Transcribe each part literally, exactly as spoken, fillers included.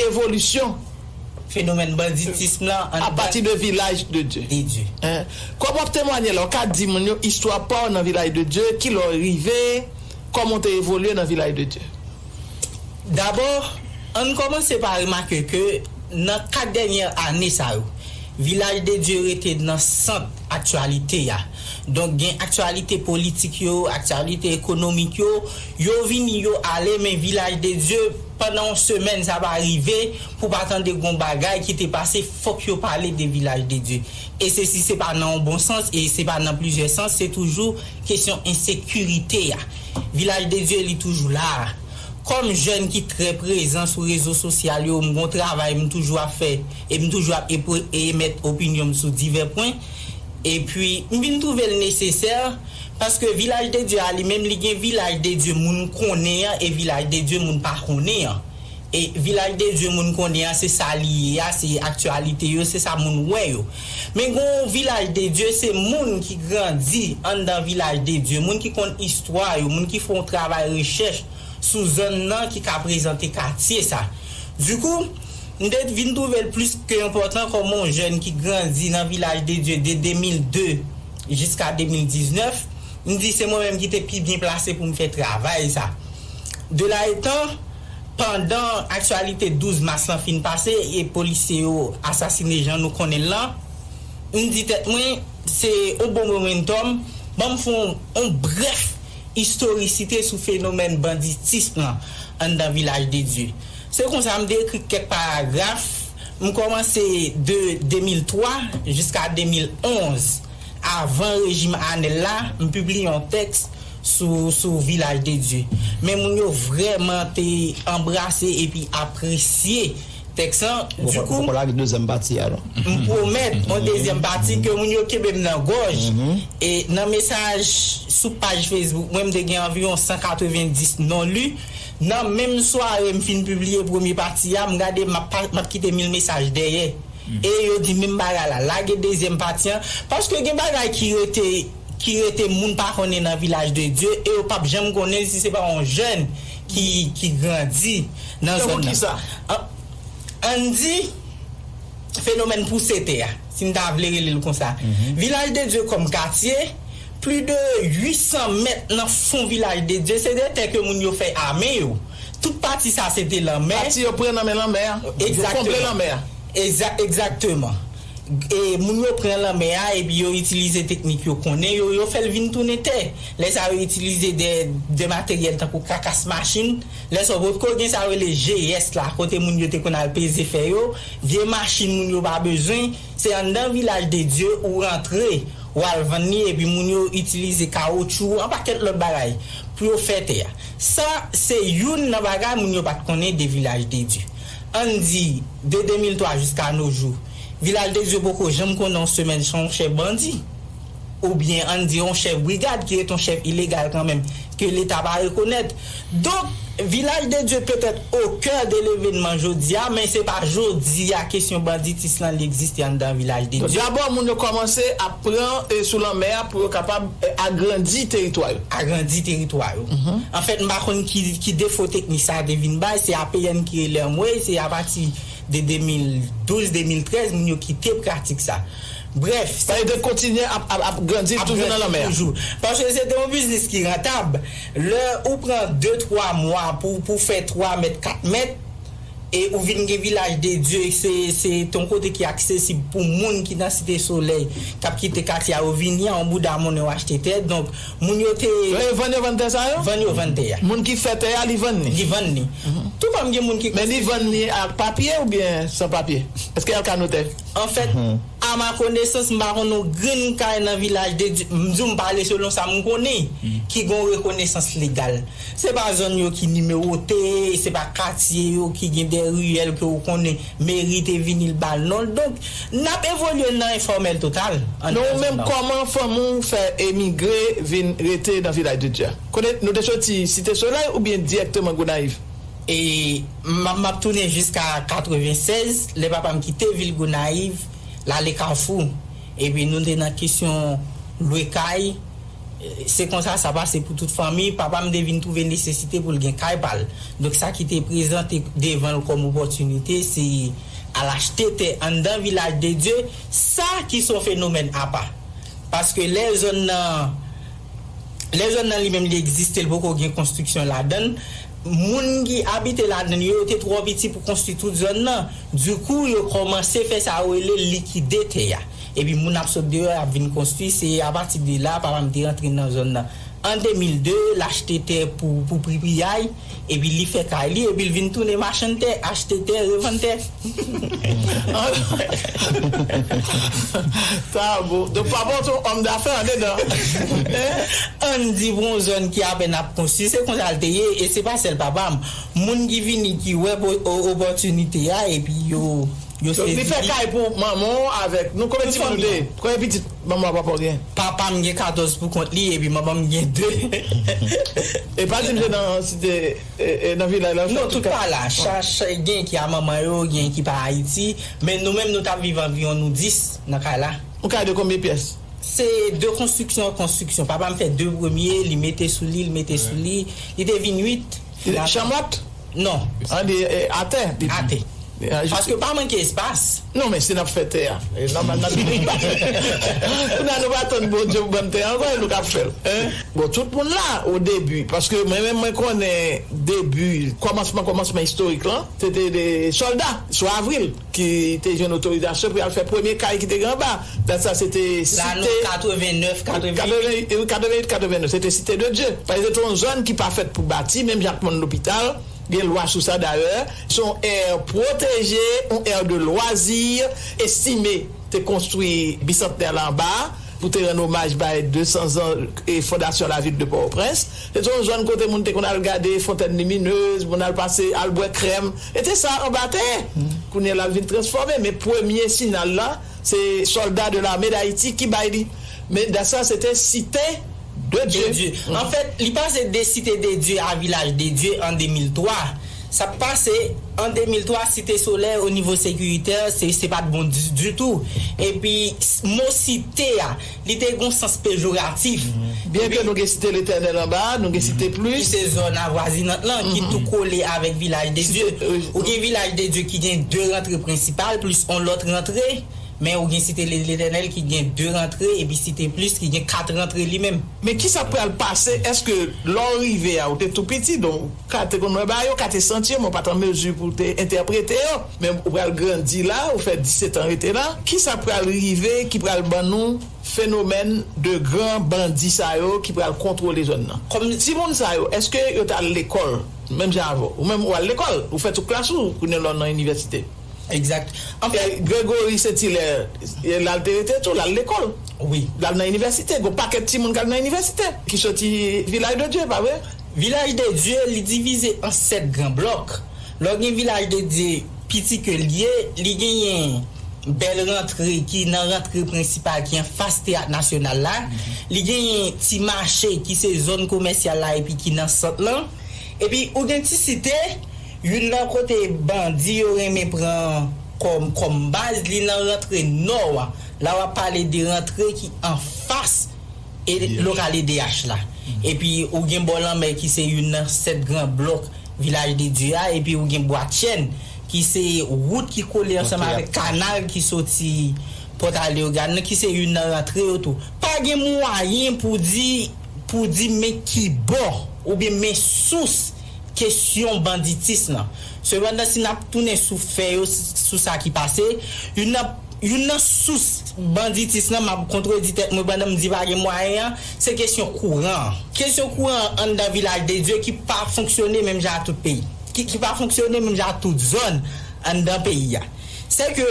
evolisyon fenomèn banditism lan a pati de Vilaj de Dye. Kòman w ap temwanye la, w ka di moun yo istwa pa w nan Vilaj de Dye, kilè w rive, kòman w te evolye nan Vilaj de Dye? Dabò, ann kòmanse pa remake ke nan kat dènye ane sa yo, Vilaj de Dye rete nan sant aktyalite a. Donk, gen aktyalite politik yo, aktyalite ekonomik yo, yo vini, yo ale, men Vilaj de Dye, pandan yon semèn, sa pa rive pou pa tande gon bagay ki te pase, fòk yo pale de Vilaj de Dye. E se si se pa nan yon bon sans, e se pa nan plizyè sans, se toujou kesyon ensekirite a. Vilaj de Dye, li toujou la a. Kòm jèn ki trè prezan sou rezo sosyal yo, m gon travay m toujou ap fè e m toujou ap epo- e emèt opinyon m sou divè pwen. Epi, m vin twouve l nesesè, paske Vilaj de Dye a li menm, li gen Vilaj de Dye moun konnen an e Vilaj de Dye moun pa konnen an. E Vilaj de Dye moun konnen an, se sa li ye a, se aktyalite yo, se sa moun wè yo. Men gon Vilaj de Dye, se moun ki grandi anndan Vilaj de Dye, moun ki konn istwa yo, moun ki fè yon travay rechèch sou zòn nan ki ka prezante katye sa. Dikou, m te vin twouve l plis ke enpòtan kòm yon jèn ki grandi nan Vilaj de Dye de de mil de jiska de mil diznèf, m di se mwen menm ki te pi byen plase pou m fè travay sa. De la etan, pandan aktyalite douz mas lan fin pase e polisye yo asasine jan nou konnen l lan, m di tèt mwen, se yon bon momentòm, ban m fè yon, yon brèf istorisite sou fenomèn banditism lan anndan Vilaj de Dye. Se konsa m te ekri kèk paragraf. M kòmanse de de mil twa jiska de mil onz. Avan rejim Anèl la, m pibliye yon tèks sou, sou Vilaj de Dye. Men moun yo vrèman te anbrase epi apresye tèks lan. Dikou, m pwomèt yon dezyèm pati ke moun yo kenbe m nan gòj. E nan mesaj sou paj Facebook mwen, m te gen anviwon san katrevenndis non li. Nan menm sware m fin pibliye premye pati a, m gade m ap pa- m ap kite mil mesaj dèyè. E yo di menm bagay la, lage dezyèm pati an, paske gen bagay ki rete, ki rete moun pa konnen nan Vilaj de Dye, e yo p ap janm konnen si se pa yon jèn ki, ki grandi nan zòn nan. An, ann di, fenomèn pouse tè a, si n ta vle rele l konsa. Vilaj de Dye kòm katye, plis de uit san mèt nan fon Vilaj de Dye, se de tè ke moun yo fè a men yo. Tout pati sa se te lanmè. Pati yo pran nan men lanmè a. Yo konble lanmè a. Egzakteman. Egza- egzakteman. E moun yo pran lanmè a, epi yo itilize teknik yo konnen yo, yo fè l vin tounen tè. Lè sa yo itilize de, de materyèl tankou kakas machin. Lè sa yo potko gen sa yo rele G S la, kote moun yo te konn al peze fè yo, vye machin moun yo pa bezwen, se anndan Vilaj de Dye ou rantre, ou al vann li, epi moun yo itilize kawotchou, yon pakèt lòt bagay pou yo fè tè a. Sa, se youn nan bagay moun yo pa t konnen de Vilaj de Dye. Ann di, de de mil twa jiska no jou, Vilaj de Dye poko janm konnen yon semèn san yon chèf bandi. Oubyen, ann di, yon chèf brigad ki rete yon chèf ilegal kanmenm, ke Leta pa rekonèt. Donk, Vilaj de Dye petèt o kè de levenman jodi a, men se pa jodi a kesyon banditis lan li egziste anndan Vilaj de Dye. Dabò, moun yo kòmanse ap pran, e, sou lanmè a pou yo kapab, e, agrandi teritwa yo. Agrandi teritwa yo. Anfèt, m pa konn ki, ki defo teknik sa a te vin bay, se A P N ki rele anmwey, se apati de de mil douz, de mil trèz, moun yo kite pratik sa. Brèf, sa vle di kontinye ap, ap, ap grandi toujou nan lanmè a. Toujou. Paske se te yon biznis ki rantab. Lè ou pran de, twa mwa pou, pou fè twa mèt, kat mèt, e ou vin gen Vilaj de Dye, se, se te yon kote ki aksesib pou moun ki nan Site Solèy, k ap kite katye a, yo vini an, yon bouda monnen yo achte tè. Donk, moun yo te. Lè yo vann, yo vann tè sa yo? Vann yo vann tè a. Moun ki fè tè a, li vann li? Li vann li. Tou pa m gen moun ki. Men li vann li ak papye oubyen san papye? Èske y al ka notè? Anfèt, a ma konesans, m pa konn yon grenn kay nan Vilaj de Dye, m di w m pale selon sa m konnen, ki gen yon rekonesans legal. Se pa zòn yo ki nimewote, se pa katye yo ki gen de riyèl ke w konnen meri te vini l ba l non l. Donk, n ap evolye nan enfòmèl total. Non, ou menm, kòman fanmi w fè emigre vin rete nan Vilaj de Dye a? Kote nou te soti, Site Solèy oubyen dirèkteman Gonayiv? E m ap, m ap tounen jiska katrevennsèz, lè papa m kite vil Gonayiv, l ale Kafou. Epi nou te nan kesyon lwe kay, Se konsa sa pase pou tout fanmi. Papa m te vin twouve nesesite pou l gen kay pa l. Donk, sa ki te prezante devan l kòm opòtinite, se al achte tè anndan Vilaj de Dye, sa ki se yon fenomèn apa. Paske lè zòn nan, lè zòn nan li menm li egziste, l poko gen konstriksyon ladan l. Moun ki abite ladan l yo, yo te twò piti pou konstwi tout zòn nan. Dikou, yo kòmanse fè sa yo rele likide tè a. Epi moun ap sot deyò, y ap vin konstwi. Se apati de la, papa m te rantre nan zòn nan. An de mil de, l achte tè pou, pou pri piyay, epi li fè kay li, epi l vin tounen machann tè, achte tè, revann tè. Sa bon. Donk, papa w se yon òm dafè andedan. Ann di pou yon zòn ki apèn ap konstwi, se konsa l te ye, e se pa sèl papa m. Moun ki vini, ki wè po-, o-, opòtinite a, epi yo, yo sezi. Donk, li fè kay pou manman w avèk nou. Konbyen timoun ou te ye? Konbyen pitit manman w ak papa w gen? Papa m gen katòz pou kont li, epi manman m gen de. E pa di m se nan site, e, e, nan vilaj la? Non, tout pa la. Cha-, cha-, gen ki a manman yo, gen ki pa Ayiti. Men nou menm, nou t ap viv anviwon nou dis nan kay la. Yon kay de konbyen pyès? Se de konstriksyon an konstriksyon. Papa m fè de premye, li mete sou li, li mete sou li. Li te vin uit. Chanm lòt? Non. An de, e, atè? Atè. Paske pa manke espas. Non, men si n ap fè tè a, e nòmal n ap vin. Kounye a nou pa tann Bondye pou ban n tè a ankò, e nou k ap fè l. Bon, tout moun la, o debi, paske mwen menm, mwen konnen debi, kòmansman, kòmansman istorik lan, se te de sòlda, sou Avril, ki te jwenn otorizasyon pou y al fè premye kay ki te gen anba. Dat sa, se te site. Katreven nèf, katreven uit. Katreven uit, katreven nèf, se te Site de Dye. Paske se te yon zòn ki pa fèt pou bati, menm jan ak Mòn Lopital, gen lwa sou sa dayè. Se yon aire pwoteje, yon aire de loisir, Estimé te konstwi Bisantnè la anba a, pou te rann omaj bay de san zan e fondasyon lavil de Pòtoprens. Se te yon zòn kote moun te konn al gade Fontaine Lumineuse, moun al pase, al bwè krèm. E te sa anba tè. Kounye a l al vin transfòme, men premye siyal la, se sòlda de l'armée d'Haïti ki bay li. Men dat sa, se te Site de Dye. Anfèt, li pase de Site de Dye a Vilaj de Dye an de mil twa. Sa k pase an de mil twa, Site Solèy, o nivo sekiritè, se, se pa t bon di, ditou. Epi, s-, mo site a, li te gon sans pejoratif. Byenke nou gen Site Letènèl anba, nou gen Site Plis. Ki se zòn avwazinant lan, ki tou kole avèk Vilaj de Dye. Ou gen Vilaj de Dye ki gen de rantre prensipal, plis yon lòt rantre. Men ou gen Site Le-, Letènèl ki gen de rantre, epi Site Plis ki gen kat rantre li menm. Men kisa k pral pase? Èske lè w rive a, ou te tou piti, donk, ou ka te konn wè bagay yo, ou ka te santi yo, men w pa t an mezi pou w te entèprete yo. Men ou pral grandi la, ou fè disèt an rete la. Kisa k pral rive ki pral ban nou fenomèn de gran bandi sa yo ki pral kontwole zòn nan? Kòm timoun sa yo, èske yo t al lekòl menm jan avè w? Ou menm ou al lekòl, ou fè tout klas ou, kounye a w nan inivèsite. Egzak. Anfèt, Gregory Saint-Hilaire, e, l al te rete tou, l al lekòl. Wi. L al nan inivèsite. Gon pakèt timoun k al nan inivèsite, ki soti Vilaj de Dye, pa vre? Vilaj de Dye, li divize an sèt gran blòk. Lè w gen Vilaj de Dye, piti ke l ye, li genyen bèl rantre ki nan rantre prensipal ki anfas Teyat Nasyonal la. Li genyen ti mache ki se zòn komèsyal la epi ki nan sant lan. Epi ou gen ti site, youn nan kote bandi yo renmen pran kòm, kòm baz, li nan rantre nò a. La w ap pale de rantre ki anfas e lokal E D H la. Epi ou gen bò lanmè ki se youn nan sèt gran blòk Vilaj de Dye a, epi ou gen Bwa Chèn ki se wout ki kole ansanm avèk kanal ki soti Pòt a Leyogàn nan, ki se youn nan rantre yo tou. Pa gen mwayen pou di, pou di men ki bò oubyen men sous kesyon banditis lan. Sepandan, si n ap tounen sou fè yo, sou sa ki pase, youn nan, youn nan sous banditis lan, m ap kontredi tèt mwen pandan m di pa gen mwayen an, se kesyon kouran an. Kesyon kouran an anndan Vilaj de Dye ki pa fonksyone menm jan ak tout peyi. Ki, ki pa fonksyone menm jan ak tout zòn anndan peyi a. Se ke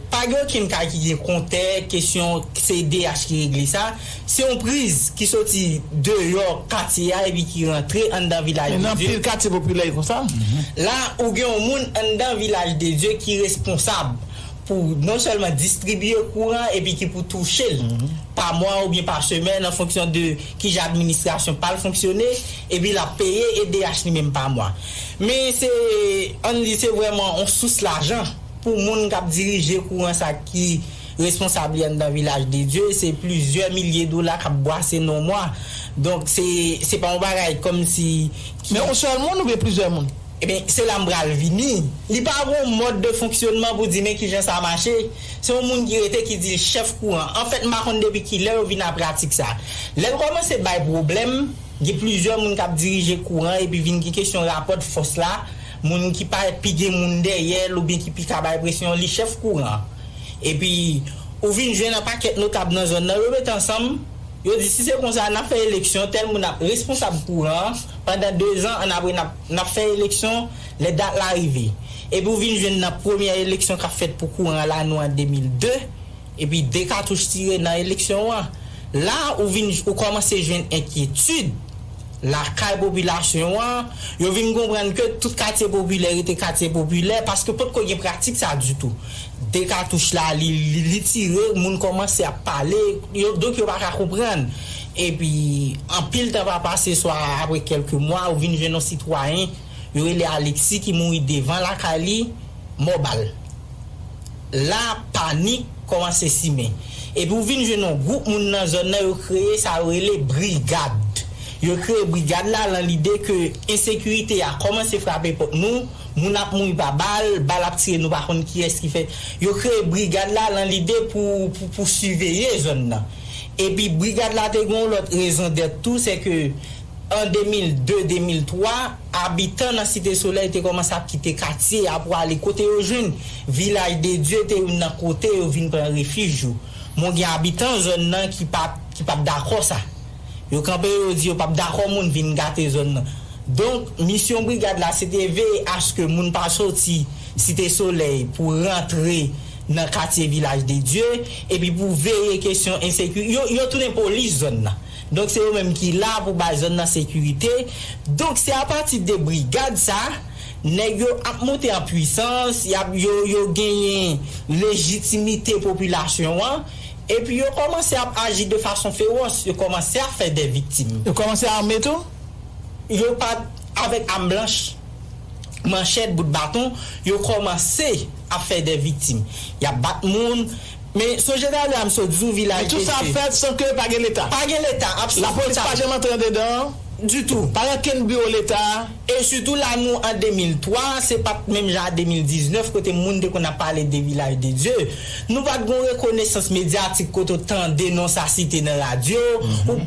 pa gen okenn kay ki gen kontè, kesyon se D H ki regle sa. Se yon priz ki soti deyò katye a epi ki rantre anndan Vilaj de Dye. Men nan anpil katye popilè e konsa. La, ou gen yon moun anndan Vilaj de Dye ki responsab pou non sèlman distribiye kouran epi ki pou touche l pa mwa oubyen pa semèn an fonksyon de kijan administrasyon pa l fonksyone, epi l ap peye E D H li menm pa mwa. Men se, ann di se vrèman yon sous lajan pou moun k ap dirije kouran sa ki responsab li anndan Vilaj de Dye, se plizyè milye dola k ap bwase nan yon mwa. Donk, se, se pa yon bagay kòmsi ki... Men yon sèl moun oubyen plizyè moun? Ebyen, se la m pral vini. Li pa gen yon mòd de fonksyonman pou di men kijan sa mache. Se yon moun ki rete ki di l chèf kouran. Anfèt, m pa konn depi kilè yo vin a pratik sa. Lè l kòmanse bay pwoblèm, gen plizyè moun k ap dirije kouran epi vin gen kesyon rapò de fòs la, moun ki parèt pi gen moun dèyè l oubyen ki pi ka bay presyon, li chèf kouran. Epi, ou vin jwenn yon pakèt notab nan zòn nan, yo mete ansanm, yo di, "Si se konsa, n ap fè eleksyon, tèl moun ap responsab kouran an, pandan dezan, annapre n ap, n ap fè eleksyon, lè dat la rive." Epi ou vin jwenn nan premyè eleksyon k ap fèt pou kouran an, la nou an de mil de, epi de katouch tire nan eleksyon an. La, ou vin, ou kòmanse jwenn enkyetid lakay popilasyon an, yo vin konprann ke tout katye popilè rete katye popilè, paske potko gen pratik sa ditou. De katouch la, li, li, li tire, moun kòmanse ap pale, yo, donk yo pa ka konprann. Epi, anpil tan pa pase, swa apre kèlke mwa, ou vin jwenn yon sitwayen, yo rele Alexis, ki mouri devan lakay li, mò bal. La, panik kòmanse simen. Epi ou vin jwenn yon gwoup moun nan zòn nan, yo kreye sa yo rele brigad. Yo kreye brigad la nan lide ke ensekirite a kòmanse frape pòt nou, moun ap mouri pa bal, bal ap tire, nou pa konn kiyès ki fè. Yo kreye brigad la nan lide pou, pou, pou siveye zòn nan. Epi brigad la te gen yon lòt rezon dèt tou, se ke an de mil de, de mil twa, abitan nan Site Solèy te kòmanse ap kite katye a pou ale kote yo jwenn. Vilaj de Dye te youn nan kote yo vin pran refij yo. Men gen abitan zòn nan ki pa, ki pa t dakò sa. Yo kanpe, yo di yo p ap dakò moun vin gate zòn nan. Donk, misyon brigad la, se te veye aske moun pa soti Site Solèy pou rantre nan katye Vilaj de Dye, epi pou veye kesyon ensekirite. Yo, yo tounen polis zòn nan. Donk, se yo menm ki la pou bay zòn nan sekirite. Donk, se apati de brigad sa, nèg yo ap monte an pwisans, y ap, yo, yo genyen lejitimite popilasyon an, epi yo kòmanse ap aji de fason fewòs, yo kòmanse ap fè de viktim. Yo kòmanse ame tou? Yo pa avèk am blanch, manchèt, bout baton, yo kòmanse ap fè de viktim. Y ap bat moun, men sonje talè a m sot di w Vilaj de Dye. Men tout sa ap fèt san ke pa gen Leta. Pa gen Leta, absans Leta. Lapolis pa janm antre andedan. Ditou. Pa gen okenn biwo Leta. E sitou la nou an de mil twa, se pa t menm jan a de mil diznèf kote moun te konn ap pale de Vilaj de Dye. Nou pa t gen yon rekonesans medyatik kote w tande non sa site nan radyo. Ou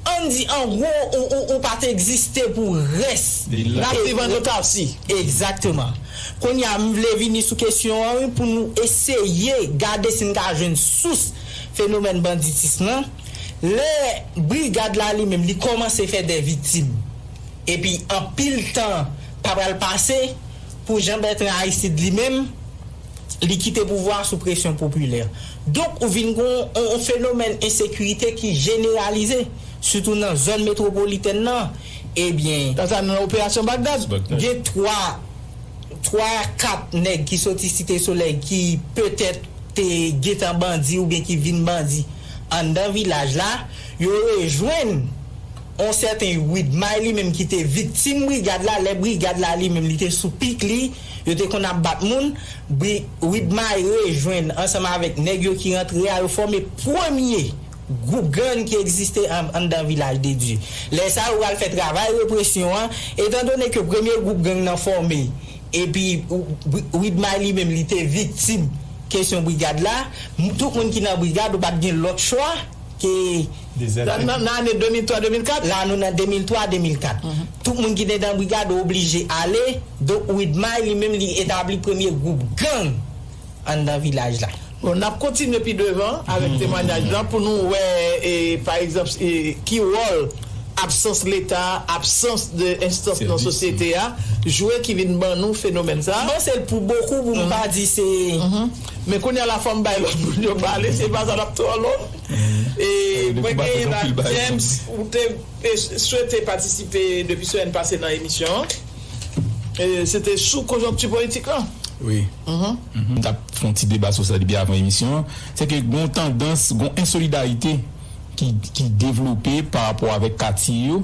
Ann di, an gwo, ou, ou, ou pa t egziste pou rès. N ap viv an otasi. Egzakteman. Kounye a, m vle vini sou kesyon an, wi, pou nou eseye gade si n ka jwenn sous fenomèn banditis lan. Lè brigad la li menm, li kòmanse fè de viktim. Epi, anpil tan pa pral pase pou Jean Bertrand Aristide li menm, li kite pouvwa a sou presyon popilè. Donk, ou vin gen yon, yon fenomèn ensekirite ki jeneralize, sitou nan zòn metwopolitèn nan. Ebyen, sa, sa nan operasyon Bagdad. Bagdad. Gen twa, twa a kat nèg ki soti Site Solèy ki petèt te gentan bandi oubyen ki vin bandi anndan vilaj la, yo rejwenn yon sèten Widmay li menm ki te viktim brigad la, lè brigad la li menm li te sou pik li, yo te konn ap bat moun, Bri-, Widmay rejwenn ansanm avèk nèg yo ki rantre a, yo fòme premye gwoup gang ki egziste an-, anndan Vilaj de Dye. Lè sa yo pral fè travay represyon an, etandone ke premye gwoup gang nan fòme, epi Wi-, Widmay li menm li te viktim kesyon brigad la, m-, tout moun ki nan brigad ou pa t gen lòt chwa ke nan, nan, nan ane de mil twa, de mil kat? La nou nan de mil twa, de mil kat. Tout moun ki te nan brigad oblije ale, donk Widmay li menm li etabli premye gwoup gang anndan vilaj la. Bon, n ap kontinye pi devan avèk temwayaj lan pou nou wè, e, pa egzanp, e, ki wòl absans Leta, absans de enstans nan sosyete a jwe ki vin ban nou fenomèn sa. M panse l pou bokou pou m pa di se. Men kounye a la fò m bay lòt moun yo pale, se pa sa n ap twò long. E mwen genyen la James, ou te, e, swete patisipe depi semèn pase nan emisyon an. E, se te sou konjonkti politik lan. Wi. M t ap fè yon ti deba sou sa depi avan emisyon an. Se ke gon tandans, gon ensolidarite ki, ki devlope pa rapò avèk katye yo,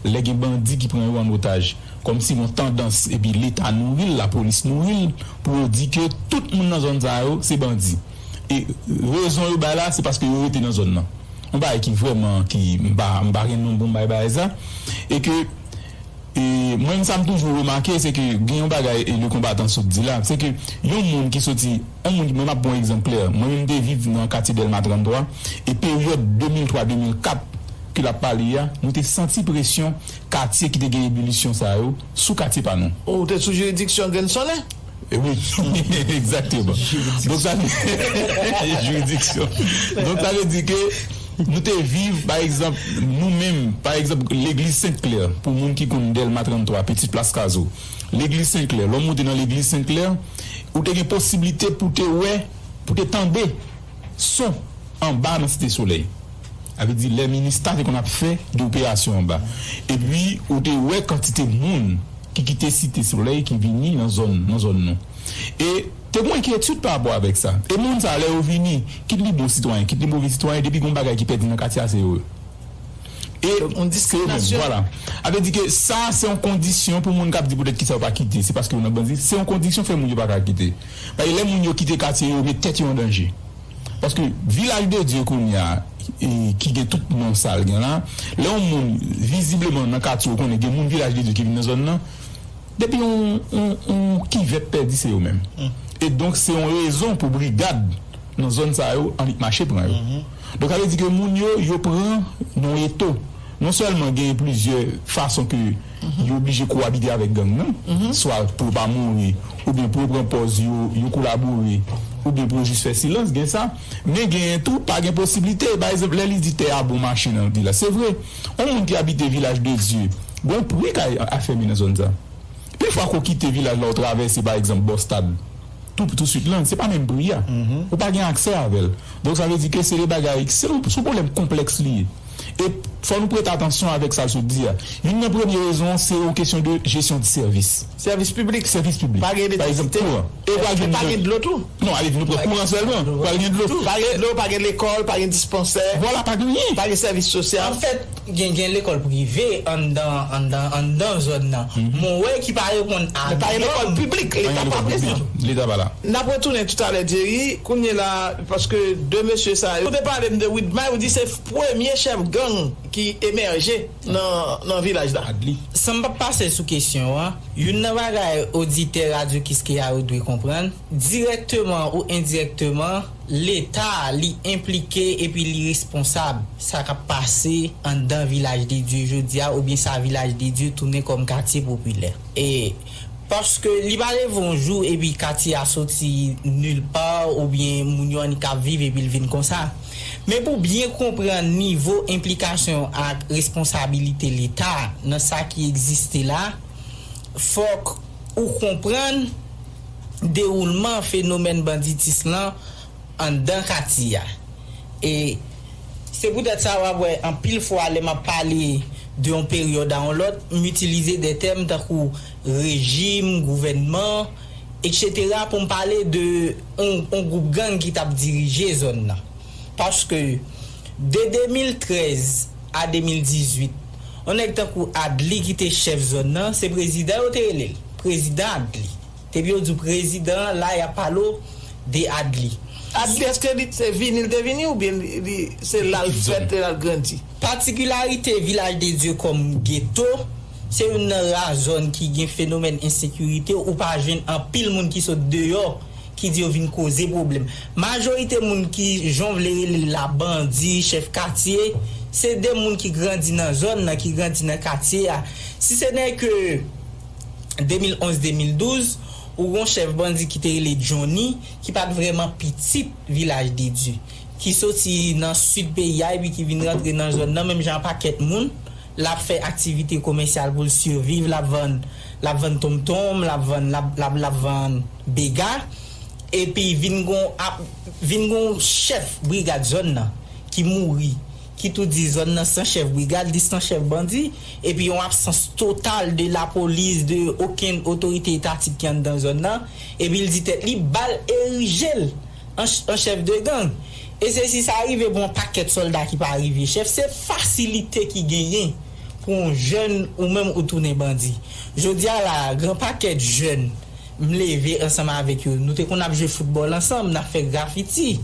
lè gen bandi ki pran yo an otaj. Kòmsi gon tandans, epi Leta nouri l, lapolis nouri l, pou yo di ke tout moun nan zòn sa yo, se bandi. E rezon yo bay la, se paske yo rete nan zòn nan. Yon bagay ki vrèman, ki m pa, m pa gen non pou m bay bagay sa. E ke, e, mwen, sa m toujou remake, se ke gen yon bagay, e, le konbatan sot di la, se ke yon moun ki soti, yon moun, mwen, m ap pran yon egzanp klè. Mwen menm, m te viv nan katye Dèlma trannntwa, e peryòd de mil twa de mil kat ke l ap pale a, nou te santi presyon katye ki te gen ebilisyon sa yo sou katye pa nou. Ou te sou jiridiksyon Grenn Sonnen? E wi, egzakteman. Donk sa, jiridiksyon. Donk sa vle di ke nou te viv, pa egzanp, nou menm, pa egzanp, legliz Sent Klè, pou moun ki konn Dèlma trannntwa, Pitit Plas Kazo, legliz Sent Klè, lè w monte nan legliz Sent Klè, ou te gen posiblite pou te wè, pou te tande son anba nan Site Solèy. Sa vle di lè minista te konn ap fè de operasyon anba. Epi, ou te wè kantite moun ki kite Site Solèy, ki vini nan zòn, nan zòn nou. E te gen enkyetid pa rapò avèk sa. E moun sa, lè yo vini, kit li bon sitwayen, kit li move sitwayen, depi gen yon bagay ki pèdi nan katye a, se yo. E se yo menm, vwala. Sa vle di ke sa, se yon kondisyon pou moun k ap di poutèt kisa yo pa kite, se paske yo nan bandi. Se yon kondisyon fè moun yo pa ka kite. Paske lè moun yo kite katye yo, yo met tèt yo an danje. Paske Vilaj de Dye kounye a, e, ki gen tout non sa l gen la, lè yon moun, vizibleman, nan katye w konnen gen moun Vilaj de Dye ki vin nan zòn nan, depi yon, yon, yon kivèt pèdi, se yo menm. E donk, se yon rezon pou brigad nan zòn sa yo annik mache pran yo. Donk, sa vle di ke moun yo, yo pran nan yon eto. Non sèlman gen plizyè fason ke yo oblije kowabite avèk gang nan, swa pou yo pa mouri, oubyen pou yo pran pòz yo, yo kolabore, oubyen pou yo jis fè silans, gen sa. Men genyen tou, pa gen posiblite. Pa egzanp, lè li di tè a bon mache nan vil la, se vre. Yon moun ki abite Vilaj de Dye, gon pri kay a fèmen nan zòn sa. Pi fwa ke w kite vilaj la, ou travèse, pa egzanp, bò stad, tou, touswit lan, se pa menm pri a. Ou pa gen aksè avè l. Donk, sa vle di ke se de bagay, se yon, se yon pwoblèm konplèks li ye. E fò nou prete atansyon avèk sa l sot di a. Youn nan premye rezon, se yon kesyon de jesyon de sèvis. Sèvis piblik. Sèvis piblik. Pa gen elektrisite. Pa egzanp, kouran. E pa gen dlo tou. Non, ale di nou pran kouran sèlman. Pa gen dlo. Pa gen dlo, pa gen lekòl, pa gen dispansè. Vwala, pa gen anyen. Pa gen sèvis sosyal. Anfèt, gen, gen lekòl prive anndan, anndan, anndan zòn nan. Mwen wè ki pa reponn a nòm. Men pa gen lekòl piblik, Leta pa prezan. Leta pa la. N ap retounen toutalè, Jerry. Kounye la, paske de mesye sa yo, ou te pale m de Widmay, ou di se premye chèf gang ki emèje nan, nan vilaj la. Adli. San m p ap pase sou kesyon an, youn nan bagay oditè Radyo Kiskeya yo dwe konprann, dirèkteman ou endirèkteman, Leta, li enplike epi li responsab sa k ap pase anndan Vilaj de Dye jodi a, oubyen sa Vilaj de Dye tounen kòm katye popilè. E paske li pa leve yon jou epi katye a soti nil pa, oubyen moun yo annik ap viv epi l vin konsa. Men pou byen konprann nivo enplikasyon ak responsabilite Leta nan sa ki egziste la, fòk ou konprann dewoulman fenomèn banditis lan anndan katye a. E se poutèt sa w ap wè anpil fwa lè m ap pale de yon peryòd a yon lòt, m itilize de tèm tankou rejim, gouvènman, etsetera pou m pale de yon, yon gwoup gang ki t ap dirije zòn nan. Paske de de mil trèz a de mil dizuit, yon nèg tankou Adli ki te chèf zòn nan, se prezidan yo te rele l, prezidan Adli. Depi yo di w prezidan an la, y ap pale w de Adli. Adli, èske li se vini l te vini oubyen li, li se la l fèt e la l grandi? Patikilarite Vilaj de Dye kòm geto, se youn nan ra zòn ki gen fenomèn ensekirite, ou pa jwenn anpil moun ki sot deyò ki di yo vin koze pwoblèm. Majorite moun ki, jan w vle rele l la, bandi, chèf katye, se de moun ki grandi nan zòn nan, ki grandi nan katye a. Si se nèg ke de mil onz de mil douz, ou gon chèf bandi ki te rele Johnny, ki pa t vrèman pitit Vilaj de Dye, ki soti nan sid peyi a epi ki vin rantre nan zòn nan, menm jan ak pakèt moun, l ap fè aktivite komèsyal pou l siviv, l ap vann, l ap vann tonmtonm, l ap vann, l ap, l ap, l ap vann bega, epi vin gon, ap, vin gon chèf brigad zòn nan ki mouri, ki tou di zòn nan san chèf brigad, li san chèf bandi, epi yon absans total de lapolis, de okenn otorite etatik ki anndan zòn nan, epi l di tèt li, ba l erije l an ch-, an chèf de gang. E se si sa rive pou yon pakèt sòlda ki pa rive chèf, se fasilite ki genyen pou yon jèn ou menm ou tounen bandi. Jodi a la, gen yon pakèt jèn, m leve ansanm avèk yo. Nou te konn ap jwe foutbòl ansanm, n ap fè grafiti.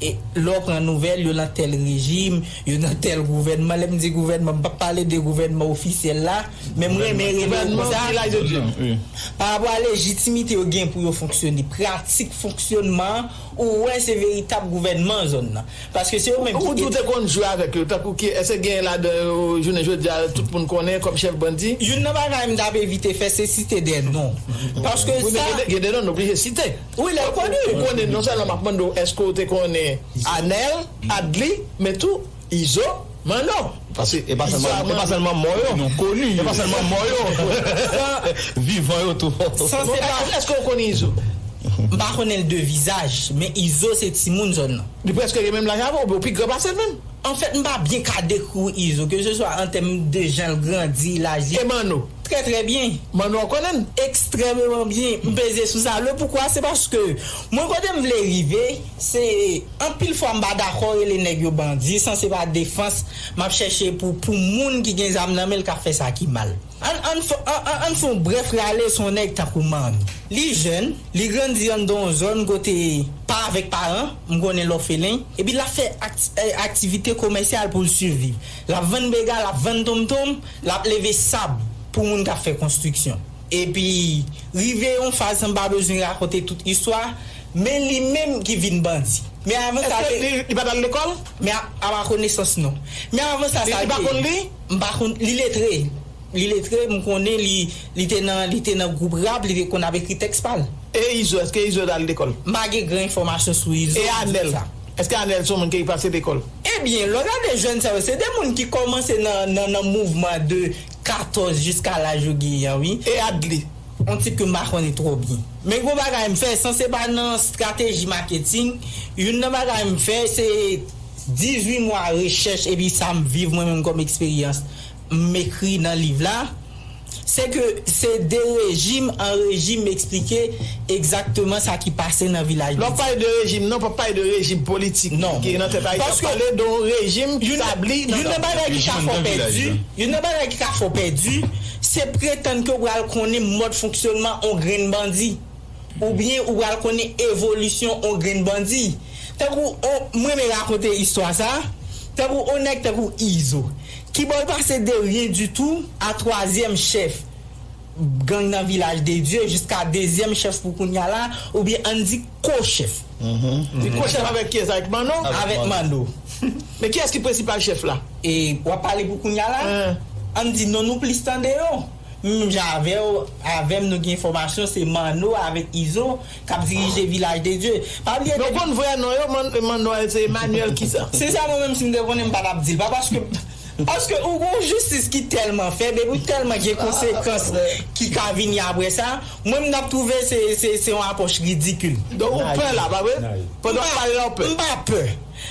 E lè w pran nouvèl, yo nan tèl rejim, yo nan tèl gouvènman. Lè m di gouvènman, m p ap pale de gouvènman ofisyèl la, men m renmen rele l konsa. Pa rapò a lejitimite yo gen pou yo fonksyone, pratik fonksyònman an, ou wè se veritab gouvènman zòn nan. Paske se yo menm ki. Ou di w te konn jwe avèk yo, tankou ki, èske gen ladan yo, jounen jodi a, tout moun konnen kòm chèf bandi? Youn nan bagay m t ap evite fè, se site de non. Paske sa. Wi, men gen de, gen de non, n oblije site. Wi, lè yo koni. Ou konnen, non sèlman m ap mande w, èske w te konnen Anèl, Adli, men tou Izo, Manno? Paske e pa sèlman, e pa sèlman mò yo. Non koni. E pa sèlman mò yo. Vivan yo tou. San se pa. Èske w konnen Izo? M pa konnen l de vizaj, men Izo se timoun zòn nan. Li prèske gen menm laj avè w, oubyen w pi gran pase l menm. Anfèt, m pa byen ka dekri w Izo, ke se swa an tèm de jan l grandi, laj li. E Manno? Trè, trè byen. Manno, w konnen l? Ekstrèmeman byen. M peze sou sa. Le poukwa, se paske mwen, kote m vle rive, se anpil fwa m pa dakò rele nèg yo bandi, san se pa defans m ap chèche pou, pou moun ki gen zam nan men l k ap fè sa ki mal. Ann, ann fè, ann, ann, ann fè yon brèf rale sou yon nèg tankou Manno. Li jèn, li grandi anndan yon zòn kote pa avèk paran, m konnen l òfelen, epi l ap fè akti-, eh, aktivite komèsyal pou l sivviv. L ap vann bega, l ap vann tonmtonm, l ap leve sab pou moun k ap fè konstriksyon. Epi, rive yon faz, san m pa bezwen rakonte tout istwa, men li menm ki vin bandi. Men avan sa, èske li, li pa t al lekòl? Men a, a ma konesans, non. Men avan sa, li, sa li pa konn li? M pa konn, li letre. Li letre, m konnen li, li te nan, li te nan gwoup rap, li te konn ap ekri tèks pa l. E Izo, èske Izo t al lekòl? M pa gen gran enfòmasyon sou Izo. E Anèl? Èske Anèl se yon moun ki pase lekòl? Ebyen, lè w gade jèn sa yo, se de moun ki kòmanse nan, nan, nan mouvman de katòz jiska laj yo genyen an, wi. E Adli? Yon tip ke m pa konnen twò byen. Men gwo bagay m fè, san se pa nan estrateji maketing, youn nan bagay m fè, se dizuit mwa rechèch epi sa m viv mwen menm kòm eksperyans, m ekri nan liv la. Se ke se de rejim an rejim m eksplike egzakteman sa ki pase nan vilaj. Lè w pale de rejim, non, pa pale de rejim politik ki nan tèt Ayiti. Paske pale de yon rejim ki tabli nan. Youn nan bagay ki ka fè w pèdi, youn nan bagay ki ka fè w pèdi, se pretann ke w pral konnen mòd fonksyònman yon grenn bandi. Oubyen ou pral konnen evolisyon yon grenn bandi. Tankou, on, m renmen rakonte istwa sa, tankou on nèg tankou Izo, ki bò l pase de ryen ditou a twazyèm chèf gang nan Vilaj de Dye jiska dezyèm chèf pou kounya la, oubyen ann di ko-chèf. Li ko-chèf avèk kiyès? Avèk Manno? Avèk Manno. Men kiyès ki prensipal chèf la? E w ap pale pou kounya la? Ann di non nou plis tande yo. Menm jan avè w, avè m, nou gen enfòmasyon, se Manno avèk Izo k ap dirije Vilaj de Dye. Pa bliye. Men w konn vrè non yo, Man-, Manno a se Emmanuel kisa? Se sa mwen menm, si m te konnen, m pa t ap di l. Pa paske, paske ou gon jistis ki tèlman fèb, epi ou tèlman gen konsekans ki ka vini apre sa. Mwen menm, m t ap twouve se, se, se yon apwòch ridikil. Donk ou pè la, pa vre? Pandan w ap pale la, w pè. M pa pè.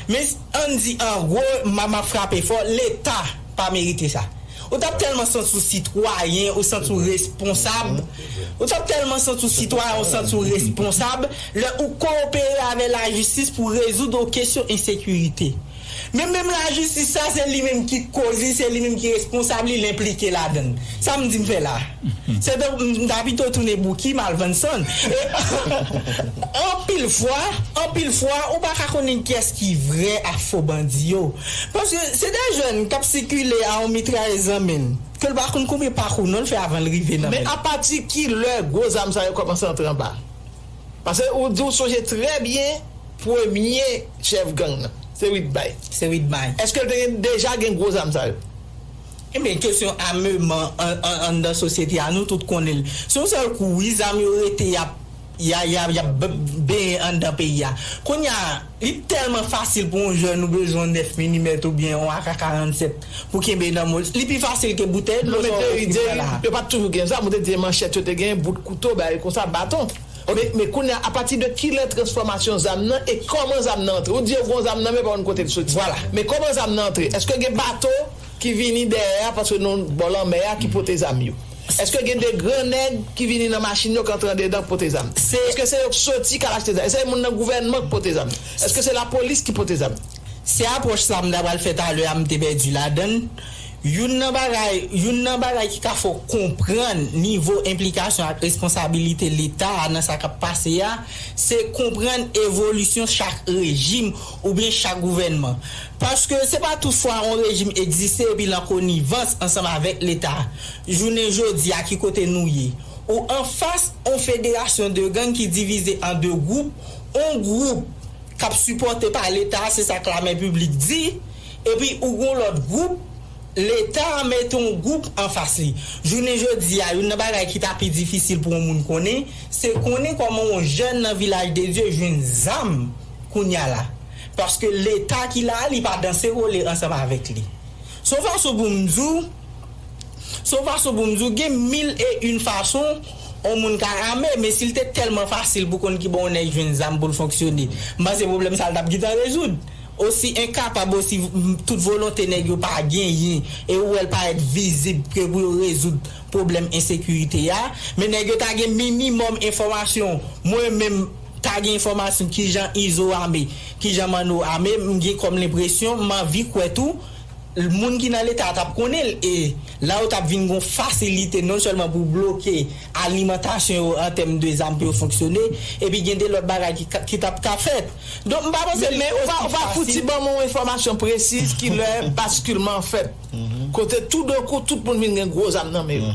Men ann di, an gwo, m a, m ap frape fò, Leta pa merite sa. Ou t ap tèlman santi w sitwayen, ou santi w responsab. Ou t ap tèlman santi w sitwayen, ou santi w responsab, lè ou kowopere avè lajistis pou rezoud yon kesyon ensekirite. Men menm lajistis sa, se li menm ki koz li, se li menm ki responsab li, l enplike ladan l. Sa m di m fè la? Se de, m ta pito tounen Bouki, m al vann sann. E, anpil fwa, anpil fwa, ou pa ka konnen kiyès ki vrè ak fo bandi yo. Paske se de jèn k ap sikile a yon mitrayèz nan men l, ke l pa konn konbyen pakou non l fè avan l rive nan men l. Men apati ki lè gwo zam sa yo kòmanse antre anba? Paske ou di w sonje trè byen premye chèf gang nan, se Witbay. Se Witbay. Èske l te gen, deja gen gwo zam sa yo? Ebyen, kesyon ameman an, an, anndan sosyete a, nou tout konnen l. Se yon sèl kou, wi, zam yo rete, y ap, y a, y a, y ap b-, benyen anndan peyi a. Kounye a, li tèlman fasil pou yon jèn ou bezwen yon nèf milimèt oubyen yon A K karannsèt pou kenbe nan men w. Li pi fasil ke boutèy dlo sa w okipe la. Yo pa t toujou gen zam, ou te di manchèt yo te gen, bout kouto, bagay konsa, baton. Men, men kounye a, apati de kilè transfòmasyon zam nan e kòman zam nan antre? Ou di yo gon zam nan men pa konn kote l soti. Vwala. Men kòman zam nan antre? Èske gen bato ki vini dèyè a paske nou bò lanmè a ki pote zam yo? Èske gen de gran nèg ki vini nan machin yo k antre andedan k pote zam? Èske se yo k soti k al achte zam? Èske se moun nan gouvènman k pote zam? Èske se lapolis ki pote zam? Se apwòch sa m ta pral fè talè a, m te pèdi ladan l. Youn nan bagay, youn nan bagay ki ka fè w konprann nivo enplikasyon ak responsabilite Leta a nan sa k ap pase a, se konprann evolisyon chak rejim oubyen chak gouvènman. Paske se pa tout fwa yon rejim egziste epi l an konivans ansanm avèk Leta. Jounen jodi a, ki kote nou ye? Ou anfas yon federasyon de gang ki divize an de gwoup, yon gwoup k ap sipòte pa Leta, se sa Klamè Piblik di, epi ou gon lòt gwoup, Leta mete yon gwoup anfas li. Jounen jodi a, youn nan bagay ki ta pi difisil pou yon moun konnen, se konnen kòman yon jèn nan Vilaj de Dye jwenn zam kounya la. Paske Leta ki la a, li pa danse wole ansanm avèk li. Se yon fason pou m di w, se yon fason pou m di w, gen mil e yon fason yon moun ka ame, men si l te tèlman fasil pou konn ki bò yon nèg jwenn zam pou l fonksyone, m panse pwoblèm sa a l t ap gentan rezoud. Osi enkapab, osi tout volonte nèg yo pa genyen, e ou wè l parèt vizib ke pou yo rezoud pwoblèm ensekirite a, men nèg yo ta gen minimòm enfòmasyon. Mwen menm, ta gen enfòmasyon kijan Izo ame, kijan Manno ame, m gen kòm lenpresyon, m anvi kwè tou, moun ki nan Leta a t ap konnen l, e la yo t ap vin gon fasilite non sèlman pou bloke alimantasyon yo an tèm de zam pou yo fonksyone, epi gen de lòt bagay ki, ka- ki t ap ka fèt. Donk, m pa panse Men, men ou pa, ou pa fouti ban mwen yon enfòmasyon presiz ki lè baskilman fèt. Kote toudenkou tout moun vin gen gwo zam nan men yo.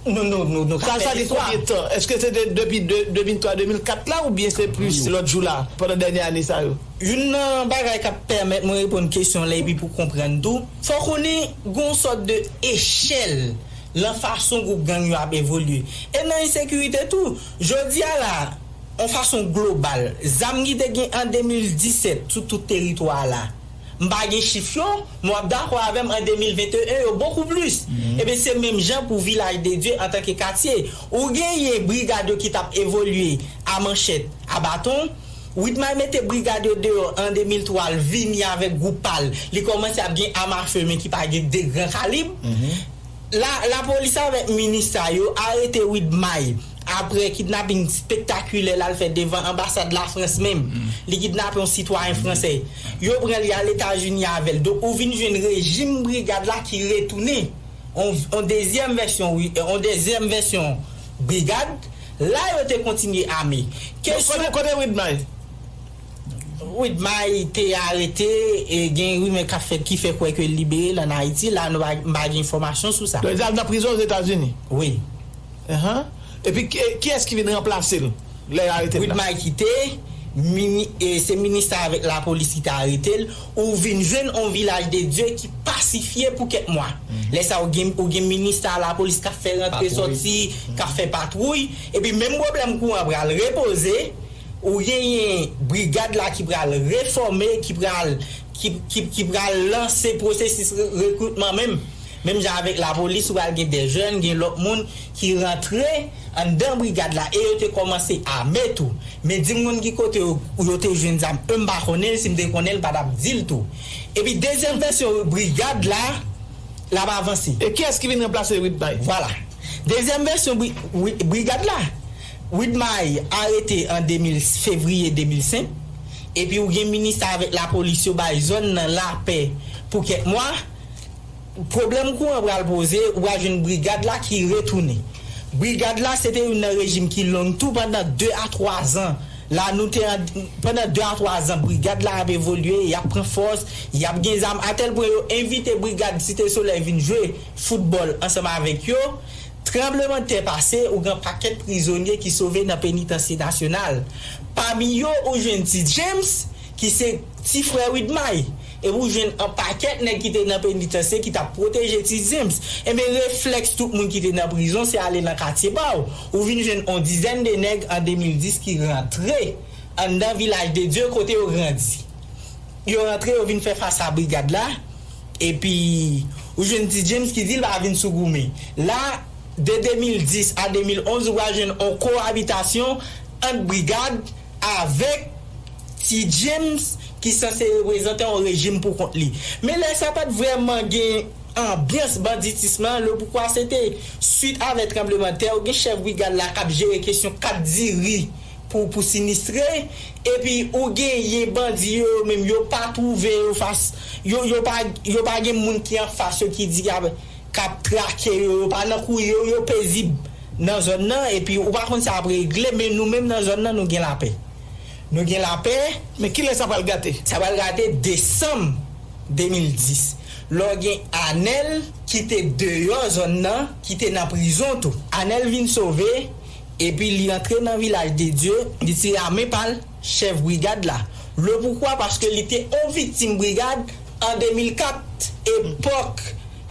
Nou, nou, nou, nou ka Sa, sa fè gen istwa. Konbyen tan? Èske se de, depi de, de mil twa, de mil kat la, oubyen se plis lòt jou la, pandan dènye ane sa yo? Youn nan bagay k ap pèmèt mwen reponn kesyon la epi pou konprann tou, fò konnen gon sòt de echèl lan fason gwoup gang yo ap evolye. E nan ensekirite tou, jodi a la, yon fason global, zam ki te gen an de mil disèt sou tout teritwa a la, m pa gen chif yo, men w ap dakò avè m, an de mil venteyen, yo bokou plis. Ebyen, se menm jan pou Vilaj de Dye antanke katye. Ou genyen brigad yo ki t ap evolye a manchèt, a baton. Widmay mete brigad yo deyò an de mil twa, l vini avèk gwoup pa l. Li kòmanse ap gen amafe, men ki pa gen de gran kalib. La, lapolis avèk minista yo arete Widmay apre kidnaping spektakilè l al fè devan anbasad Lafrans menm. Li kidnape yon sitwayen fransè. Yo pran li al Etazini avè l. Donk, ou vin jwenn rejim brigad la ki retounen. On, on dezyèm vèsyon, wi, on dezyèm vèsyon brigad. La, yo te kontinye ame. Kesyon Kote, kote Widmay? Widmay te arete, e gen rimè k ap fèt ki fè kwè ke l libere l ann Ayiti. La, nou pa, m pa gen enfòmasyon sou sa. Donk, li al nan prizon Ozetazini? Wi. Ahan. Epi, ki, kiyès ki vin ranplase l lè yo arete l la? Widmay kite, mini, e se minista avèk lapolis ki te arete l. Ou vin jwenn on Vilaj de Dye ki pasifye pou kèk mwa. Lè sa, ou gen, ou gen minista lapolis k ap fè rantre sòti, k ap fè patwouy. Epi, menm pwoblèm kouran pral repoze. Ou genyen brigad la ki pral refòme, ki pral, ki, ki, ki pral lanse pwosesis re- rekritman menm. Menm jan avèk lapolis, ou pral gen de jèn, gen lòt moun ki rantre anndan brigad la e yo te kòmanse ame tou. Men di m konn ki kote yo, yo te jwenn zam, e m pa konnen l, si m te konnen l, m pa t ap di l tou. Epi dezyèm vèsyon brigad la, l ap avanse. E kiyès ki vin ranplase Widmay? Vwala. Dezyèm vèsyon bri- wi- brigad la. Widmay arete an de mil, fevriye de mil senk. Epi ou gen minista avèk lapolis yo bay zòn nan lapè pou kèk mwa. Pwoblèm kouran pral poze, ou pral jwenn brigad la ki retounen. Brigad la, se te youn nan rejim ki long tou pandan de a twa zan. La, nou te an, pandan de a twa zan, brigad la ap evolye, y ap pran fòs, y ap gen zam, atèl pwen yo envite brigad Site Solèy vin jwe foutbòl ansanm avèk yo. Tranblemanntè pase, ou gen pakèt prizonye ki sove nan penitansye nasyonal. Pami yo, ou jwenn Ti James, ki se ti frè Widmay. Epi ou jwenn an pakèt nèg ki te nan penitansye ki t ap pwoteje Ti James. Enben, reflèks tout moun ki te nan prizon, se ale nan katye pa w. Ou vin jwenn on dizèn de nèg an de mil dis ki rantre anndan Vilaj de Dye kote yo grandi. Yo rantre, yo vin fè fas a brigad la. Epi, ou jwenn Ti James ki di l pa vin sou goumen. La, de de mil dis a de mil onz, ou pral jwenn on kowabitasyon ant brigad avèk Ti James ki sanse reprezante yon rejim pou kont li. Men lè sa pa t vrèman gen anbyans banditis lan, le poukwa se te swit avè tranblemanntè, ou gen chèf brigad la k ap jere kesyon kat diri pou, pou sinistre, epi ou genyen bandi yo, yo menm yo pa twouve yo fas, yo, yo pa, yo pa gen moun ki anfas yo ki di k ap, k ap trake yo, yo pa nan kouri yo, yo pezib nan zòn nan, epi ou pa konn sa ap regle, men nou menm nan zòn nan, nou gen lapè. Nou gen lapè. Men kilè sa pral gate? Sa pral gate desanm de mil dis. Lè w gen Anèl ki te deyò zòn nan, ki te nan prizon tou. Anèl vin sove, epi li antre nan Vilaj de Dye, li tire a men pa l chèf brigad la. Le poukwa? Paske li te yon viktim brigad an de mil kat, epòk,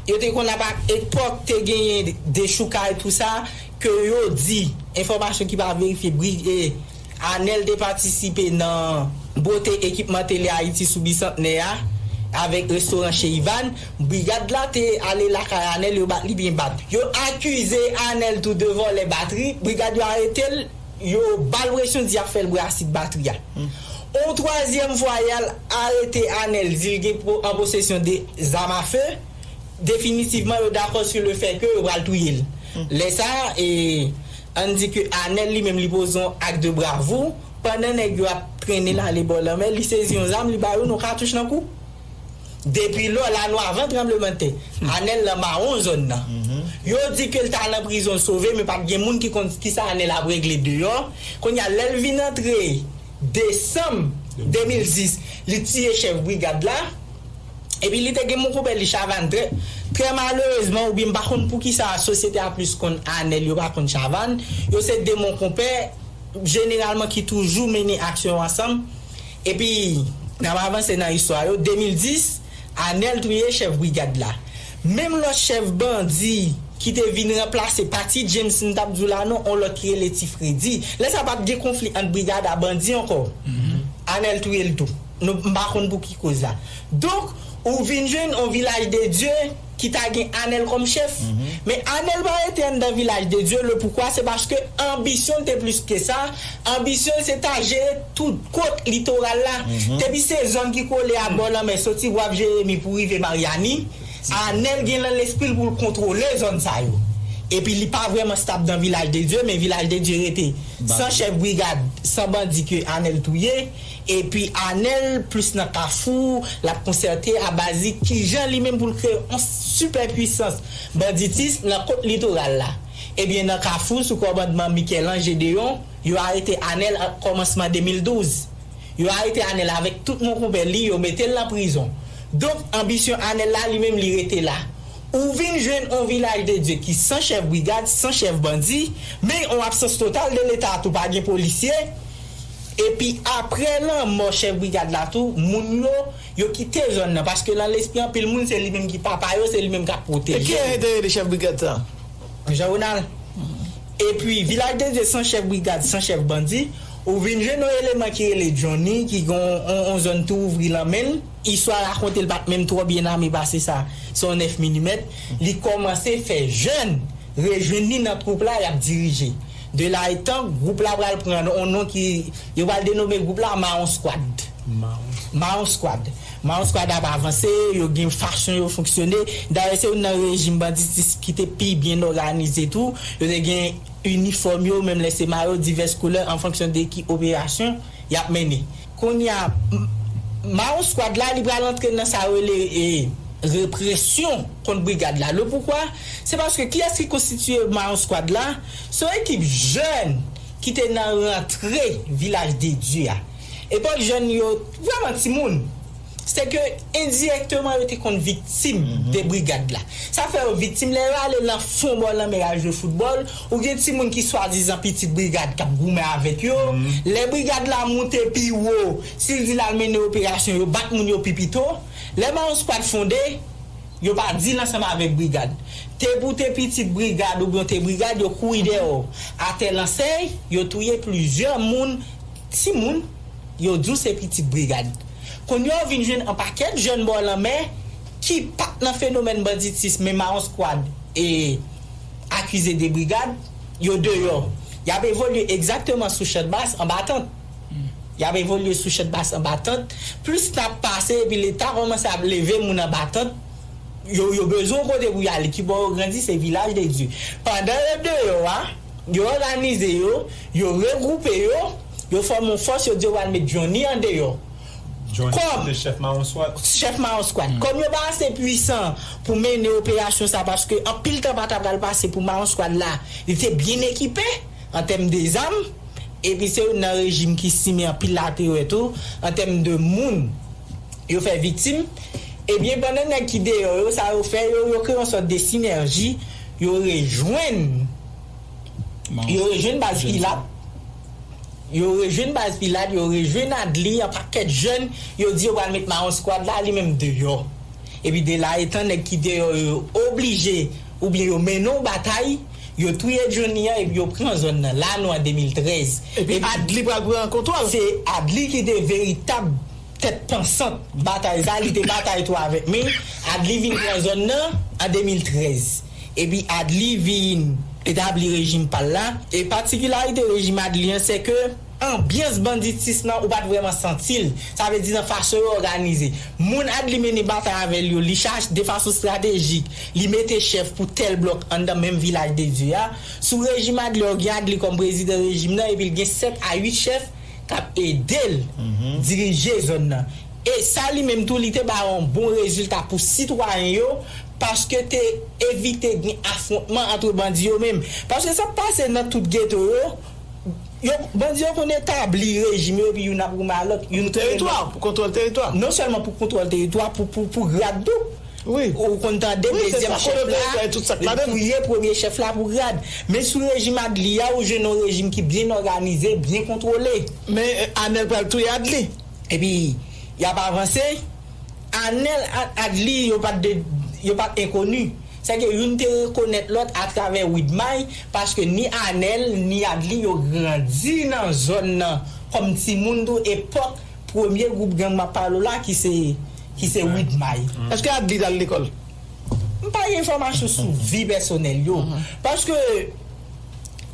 yo te konn ap, epòk te genyen dechoukay tou sa, ke yo di, enfòmasyon ki pa verifye, bri-, e, Anèl te patisipe nan bote ekipman Tele Ayiti sou Bisantnè a, avèk restoran Chez Ivan. Brigad la te ale lakay Anèl, yo bat li byen bat. Yo akize Anèl tou de vòlè batri. Brigad yo arete l, yo ba l presyon, di y ap fè l bwè asid batri a. On twazyèm fwa, y al arete Anèl, di l gen po-, an posesyon de zam afe. Definitivman, yo dakò sou le fè ke yo pral touye l. Lè sa a, e, ann di ke Anèl li menm li poze yon ak de bravou, pandan nèg yo ap trennen l ale bò lanmè, li sezi yon zam, li ba youn yon katouch nan kou. Depi lò, lanwa avan tranblemanntè, Anèl nan mawon zòn nan. Yo di ke l ta nan prizon, l sove, men pa t gen moun ki konn kisa Anèl ap regle deyò. Kounye a, lè l vin antre desanm de mil dis, li tiye chèf brigad la. Epi li te gen mon konpè li Chavann. Trè, trè malerezman, oubyen m pa konn poukisa sosyete a plis konn Anèl, yo pa konn Chavann. Yo se de mon konpè, jeneralman, ki toujou mennen aksyon ansanm. Epi, n ap avanse nan istwa yo. De mil dis, Anèl touye chèf brigad la. Menm lòt chèf bandi ki te vin ranplase, pa Ti James m t ap di w la non, on lòt ki rele Ti Fredi. Lè sa pa t gen konfli ant brigad a bandi ankò. Anèl touye l tou. Nou, m pa konn pou ki koz la. Donk, ou vin jwenn on Vilaj de Dye ki ta gen Anèl kòm chèf. Men Anèl pa rete anndan Vilaj de Dye. Le poukwa, se paske anbisyon l te plis ke sa. Anbisyon l se ta jere tout kot litoral la. Depi se zòn ki kole a bò lanmè, soti Waf Jeremi pou rive Maryani, Anèl gen nan lespri l pou l kontwole zòn sa yo. Epi li pa vrèman stab nan Vilaj de Dye, men Vilaj de Dye rete san chèf brigad, san bandi ke Anèl touye. Epi Anèl plis nan Kafou, l ap konsète a bazi kijan li menm pou l kreye yon sipè pwisans banditis nan kot litoral la. Ebyen, nan Kafou, sou kòmandman Michel-Ange Gédéon, yo arete Anèl an kòmansman de mil douz. Yo arete Anèl avèk tout mon konpè li, yo mete l nan prizon. Donk, anbisyon Anèl la, li menm, li rete la. Ou vin jwenn on Vilaj de Dye ki san chèf brigad, san chèf bandi, men on absans total de Leta tou, pa gen polisye. Epi, apre lanmò chèf brigad la tou, moun yo, yo kite zòn nan, paske nan lespri anpil moun, se li menm ki papa yo, se li menm k ap pwoteje yo. E ki enterè de chèf brigad sa? Jean Ronald. Epi, Vilaj de Dye san chèf brigad, san chèf bandi, ou vin jwenn yon eleman ki rele Johnny, ki gen on, on, on zòn tou ouvri nan men l. Istwa rakonte l pa t menm twò byen ame pase sa. Se yon nèf milimèt. Li kòmanse fè jèn rejwenn li nan twoup la y ap dirije. De la etan, gwoup la pral pran yon non ki, yo pral denome gwoup la Mawon Squad. Mawon Squad. Mawon Squad ap avanse, yo gen fason yo fonksyone. Dayè, se youn nan rejim banditis ki te pi byen òganize tou. Yo te gen inifòm yo, menm lè se mayo, divès koulè, an fonksyon de ki operasyon y ap mennen. Kounye a, m-, Mawon Squad la, li pral antre nan sa yo rele, e, represyon kont brigad la. Le poukwa? Se paske kiyès ki konstitiye Mawon Squad la? Se yon ekip jèn ki te nan rantre Vilaj de Dye a. Epòk jèn yo vrèman timoun. Se ke endirèkteman yo te konn viktim de brigad la. Sa fè yo viktim lè yo ale nan fon bò lanmè al jwe foutbòl, ou gen timoun ki swadizan pitit brigad k ap goumen avèk yo. Lè brigad la moute pi wo, si l di l al mennen operasyon, yo bat moun yo pi pito. Lè Mawon Squad fonde, yo pa di l ansanm avèk brigad. Te pou te pitit brigad oubyen te brigad, yo kouri dèyè w. Atè Lansèy, yo touye plizyè moun, timoun, yo di w se pitit brigad. Kounye a, w vin jwenn an pakèt jèn bò lanmè ki pa t nan fenomèn banditis, men Mawon Squad e akize de brigad, yo deyò. Y ap evolye egzakteman sou Channmas anba tant. Y ap evolye sou Channmas anba tant. Plis tan ap pase, epi Leta kòmanse ap leve moun anba tant. Yo, yo bezwen yon kote pou y ale. Ki bò yo grandi, se Vilaj de Dye. Pandan yo deyò a, yo òganize yo, yo regwoupe yo, Yo fòme yon fòs, yo di yo pral met Johnny andeyò. Johnny se te chèf Mawon Squad. Chèf Mawon Squad. Kòm yo pa ase pwisan pou mennen operasyon sa, paske anpil tan pa ta pral pase pou Mawon Squad la, li te byen ekipe an tèm de zam, epi se youn nan rejim ki simen anpil laterè tou, an tèm de moun yo fè viktim. Ebyen, pandan nèg ki deyò yo, sa yo fè, yo, yo kreye yon sòt de sinèji, yo rejwenn, yo rejwenn baz Pilat, yo rejwenn baz Pilat, yo rejwenn Adli, yon pakèt jèn, yo di yo pral met Mawon Squad la, li menm deyò. Epi de la etan, nèg ki deyò yo oblije, oubyen yo mennen yon batay, yo touye Johnny an, epi yo pran zòn nan, la nou an de mil trèz. Epi Adli pral pran kontwòl. Se Adli ki te veritab tèt pansant batay sa, li te batay tou avèk men, Adli vin pran zòn nan an de mil trèz. Epi Adli vin etabli rejim pa l la. E patikilarite rejim Adli an, se ke anbyans banditis lan, ou pa t vrèman santi l. Sa vle di nan fason yo òganize. Moun Adli mennen batay avè l yo, li chache de fason estratejik, li mete chèf pou tèl blòk anndan menm Vilaj de Dye a. Sou rejim Adli an, ou gen Adli kòm prezidan rejim nan, epi l gen sèt a uit chèf k ap ede l dirije zòn nan. E sa li menm tou, li te bay yon bon rezilta pou sitwayen yo, paske te evite gen afwontman ant bandi yo menm. Paske sa k pase nan tout geto yo, yo, bandi yo konn etabli rejim yo, epi youn ap goumen a lòt, youn touye lòt. Pou teritwa, pou kontwòl teritwa. Non sèlman pou kontwòl teritwa, pou, pou, pou grad tou. Wi. Ou konn tande dezyèm chèf la, li touye premye chèf la pou grad. Men sou rejim Adli a, ou jwenn yon rejim ki byen òganize, byen kontwole. Men Anèl pral touye Adli. Epi, y ap avanse. Anèl ak Adli, yo pa t de, yo pa t enkoni. Sèke youn te rekonèt lòt atravè Widmay, paske ni Anèl, ni Adli, yo grandi nan zòn nan kòm timoun tou, epòk premye gwoup gang m ap pale w la ki se, ki se Widmay. Èske Adli t al lekòl? M pa gen enfòmasyon sou vi pèsonèl yo. Paske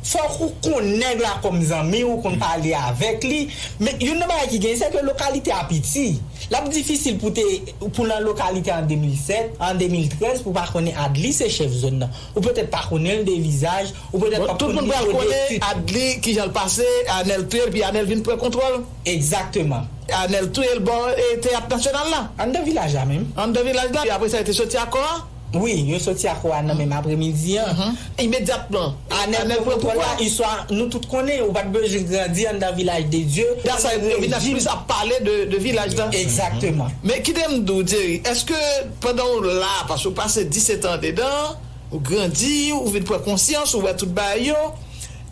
fòk ou konn nèg la kòm zanmi w, ou konn pale avèk li. Men youn nan bagay ki genyen, se ke lokalite a piti. L ap difisil pou te, pou nan lokalite an de mil sèt, an de mil trèz, pou pa konnen Adli se chèf zòn nan. Ou petèt pa konnen l de vizaj, ou petèt p ap konn li de tit. Tout moun pral konnen Adli, kijan l pase, Anèl touye l, epi Anèl vin pran kontwòl. Egzakteman. Anèl touye l bò e Teyat Nasyonal la. Anndan vilaj la menm. Anndan vilaj la, epi apre sa yo te soti akò a. Wi, yo soti akò a nan menm apremidi an. Imedyatman. Anèl pran kontwòl la, istwa nou tout konnen, ou pa t bezwen grandi anndan Vilaj de Dye. Dasa yo vin plis ap pale de, de vilaj la. Egzakteman. Men kite m di w, Jerry, èske pandan w la, paske w pase disèt an andedan, ou grandi, ou vin pran konsyans, ou wè tout bagay yo,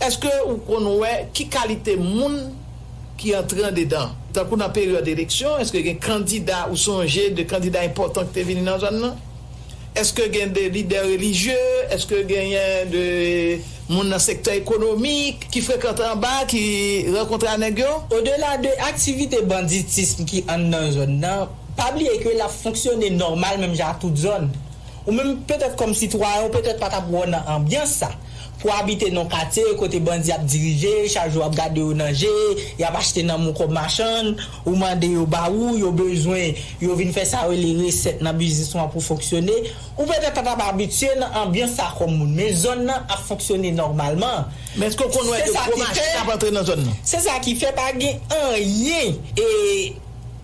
èske ou konn wè ki kalite moun ki antre andedan? Tankou nan peryòd eleksyon, èske gen kandida ou sonje de kandida enpòtan ki te vini nan zòn nan? Èske gen de lidè relijye? Èske genyen de moun nan sektè ekonomik ki frekante anba, ki rankontre a nèg yo? Odela de aktivite banditism ki anndan zòn nan, pa bliye ke l ap fonksyone nòmal menm jan ak tout zòn. Ou menm, petèt kòm sitwayen, ou petèt pa t ap wè w nan anbyans sa. Pou w abite nan yon katye kote bandi ap dirije, chak jou w ap gade yo nan je, y ap achte nanm ou kòm machann, ou mande yo ba ou, yo bezwen, yo vin fè sa yo rele resèt nan biznis ou an pou fonksyone. Ou petèt pa t ap abitye nan anbyans sa kòm moun, men zòn nan ap fonksyone nòmalman. Men èske w konn wè de gwo machin k ap antre nan zòn nan? Se sa ki fè pa gen anyen e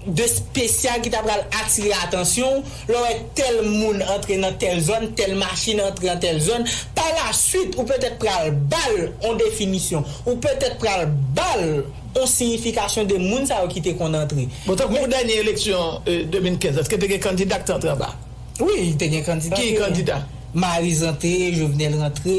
de espesyal ki ta pral atire atansyon w lè w wè tèl moun antre nan tèl zòn, tèl machin antre nan tèl zòn. Palaswit, ou petèt pral ba l yon definisyon, ou petèt pral ba l yon siyifikasyon de moun sa yo ki te konn antre. Bon, tankou pou dènye eleksyon de mil kenz, èske te gen kandida ki te antre anba? Wi, te gen kandida. Ki kandida? Mariz rantre, Jovenel rantre,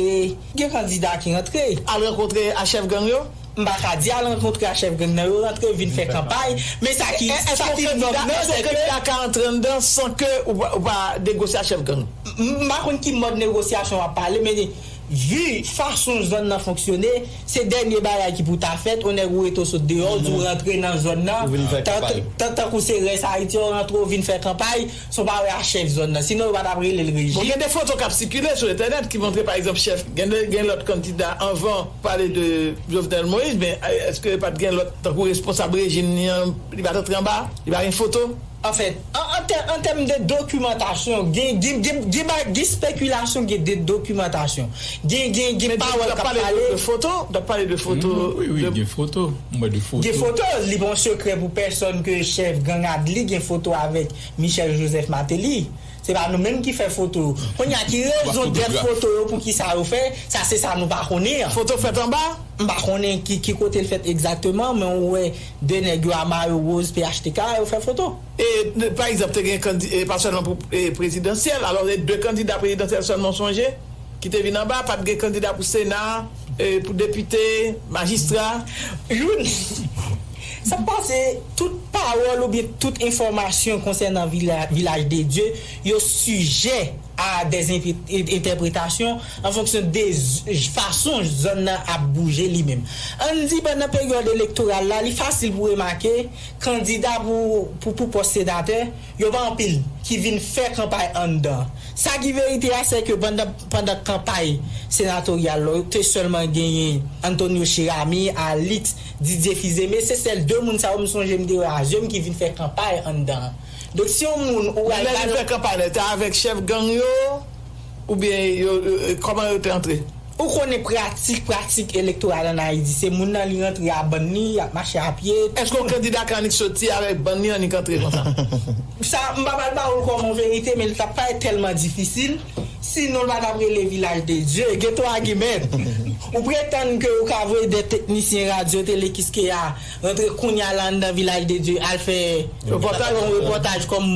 gen kandida ki rantre. Al rankontre a chèf gang yo? M pa ka di al rankontre a chèf gang nan, yo rantre vin fè kanpay, men sa ki sa ki nòb nan se ke. Èske yon kandida ka antre anndan san ke ou pa negosye a chèf gang? M pa konn ki mòd negosyasyon w ap pale, men vi fason zòn nan fonksyone, se dènye bagay ki pou ta fèt, yon nèg ou rete w sot deyò, w di w rantre nan zòn nan, tankou se rès Ayiti, w rantre w vin fè kanpay, san w pa wè a chèf zòn nan. Sinon, yo pa t ap rele l rejim. Bon, gen de foto k ap sikile sou entènèt ki montre, pa egzanp, chèf, gen de, gen lòt kandida anvan pale de Jovenel Moïse, men èske pa t gen lòt, tankou responsab rejim li an, li pa t antre anba? Li pa gen foto? Anfèt, an, an tè-, an tèm de dokimantasyon, gen, gen, gen, gen, ba- gen spekilasyon, gen de dokimantasyon. Gen, gen, gen pawòl k ap pale. De foto, n ap pale de foto. Wi, wi, gen foto. Mwen, de foto. Gen foto, li pa yon sekrè pou pèsonn ke chèf gang Adli gen foto avèk Michel Joseph Martelly. Se pa nou menm ki fè foto. Kounye a, ki rezon dèt foto yo, pou ki sa yo fè, sa se sa nou pa konnen an. Foto fèt anba? M pa konnen ki, ki kote l fèt egzakteman, men ou wè de nèg yo a mayo woz P H T K, yo fè foto. E, pa egzanp, te gen kandi, e, pa sèlman pou, e, prezidansyèl, alò, e de kandida prezidansyèl sèlman w sonje, ki te vin anba, pa t gen kandida pou Sena, e, pou depite, majistra. Youn, sa k pase, tout pawòl oubyen tout enfòmasyon konsènan vila, Vilaj de Dye, yo sijè a dè entèpretasyon an fonksyon de fason zòn nan ap bouje li menm. Ann di pandan peryòd elektoral la, li fasil pou remake kandida pou, pou, pou pòs senatè, yo pa anpil ki vin fè kanpay anndan. Sa ki verite a, se ke pandan, pandan kanpay senatoryal la, te sèlman genyen Antonio Chéramy, Alix, Didier Fils-Aimé, se sèl de moun sa yo m sonje m te wè a zye m ki vin fè kanpay anndan. Donk, si yon moun ou al... Lè li fè kanpay la, te avèk chèf gang yo, oubyen yo, yo, kòman yo te antre? Ou konnen pratik, pratik elektoral ann Ayiti, se moun nan li rantre a bann li, y ap mache a pye. Èske yon kandida ka annik soti avèk bann li annik antre konsa? Sa, m pa pral ba ou l kòm yon verite, men l t ap parèt tèlman difisil. Sinon, l pa t ap rele Vilaj de Dye. Gen twa gimèt. Ou pretann ke ou ka voye de teknisyen radyo, tele, kiskeya, rantre kounye a la anndan Vilaj de Dye, al fè yon repòtaj kòm,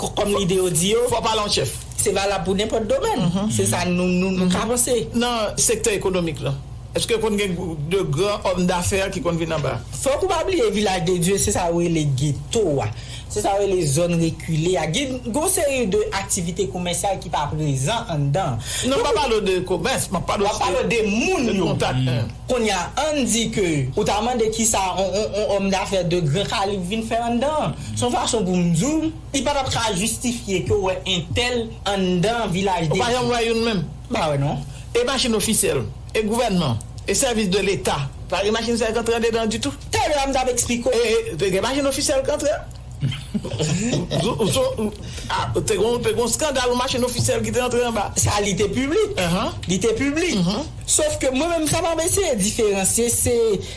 kòm lide yo di yo. Fò pale yon chèf. Se valab pou nenpòt domèn. Se sa nou, nou, nou ka panse. Nan sektè ekonomik la, èske konn gen de gran òm dafè ki konn vin anba? Fòk ou pa bliye Vilaj de Dye, se sa yo rele geto a. Se sa yo rele zòn rekile a. Gen yon seri de aktivite komèsyal ki pa prezan anndan. Non, m pa pale w de komès, m ap pale w de moun yo. Kontak. Kounye a, ann di ke ou ta mande kisa on, on, on òm dafè de gran kalib vin fè anndan. Se yon fason pou m di w, li pa t ap ka jistifye ke w wè entèl anndan Vilaj de Dye. Ou pa janm wè youn menm? M pa wè non. E machin ofisyèl, e gouvènman, e sèvis de leta, pa gen machin sa yo k antre andedan ditou. Talè a m t ap eksplike w. E, e, te gen machin ofisyèl k antre. Ou, ou, ou, ou, a, te gon, te gon skandal, yon machin ofisyèl ki te antre anba. Sa, li te piblik. Li te piblik. Sof ke mwen menm, sa m ap eseye diferansye, se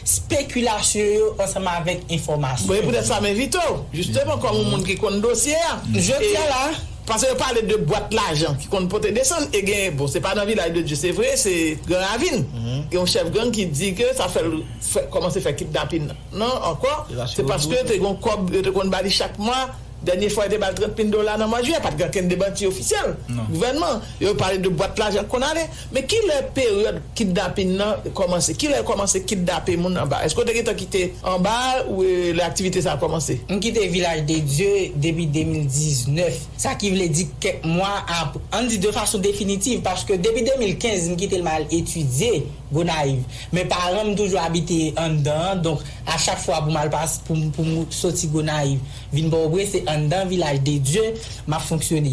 spekilasyon yo ansanm avèk enfòmasyon. Bon, e poutèt sa m envite w, jisteman, kòm yon moun ki konn dosye a. Jodi a la, paske yo pale de bwat lajan ki konn pote desann, e gen, bon, se pa nan Vilaj de Dye, se vre, se Gran Ravin. Gen yon chèf gang ki di ke sa fè l fè, kòmanse fè kidnapin nan ankò, se paske te gon kòb yo te konn ba li chak mwa. Dènye fwa yo te ba l trant mil dola nan mwa jiyè, pa t gen okenn demanti ofisyèl gouvènman. Yo pale de bwat lajan k konn ale. Men kilè peryòd kidnapin nan kòmanse? Kilè yo kòmanse kidnape moun anba? Èske w te gentan kite anba, ou, e, lè aktivite sa a kòmanse? M kite Vilaj de Dye depi de mil diznèf, sa ki vle di kèk mwa apre, ann di de fason definitiv, paske depi de mil kenz m kite l m al etidye Gonayiv. Men paran m toujou abite anndan an, donk a chak fwa pou m al pas-, pou m, pou m soti Gonayiv vin Pòtoprens, se anndan Vilaj de Dye m ap fonksyone.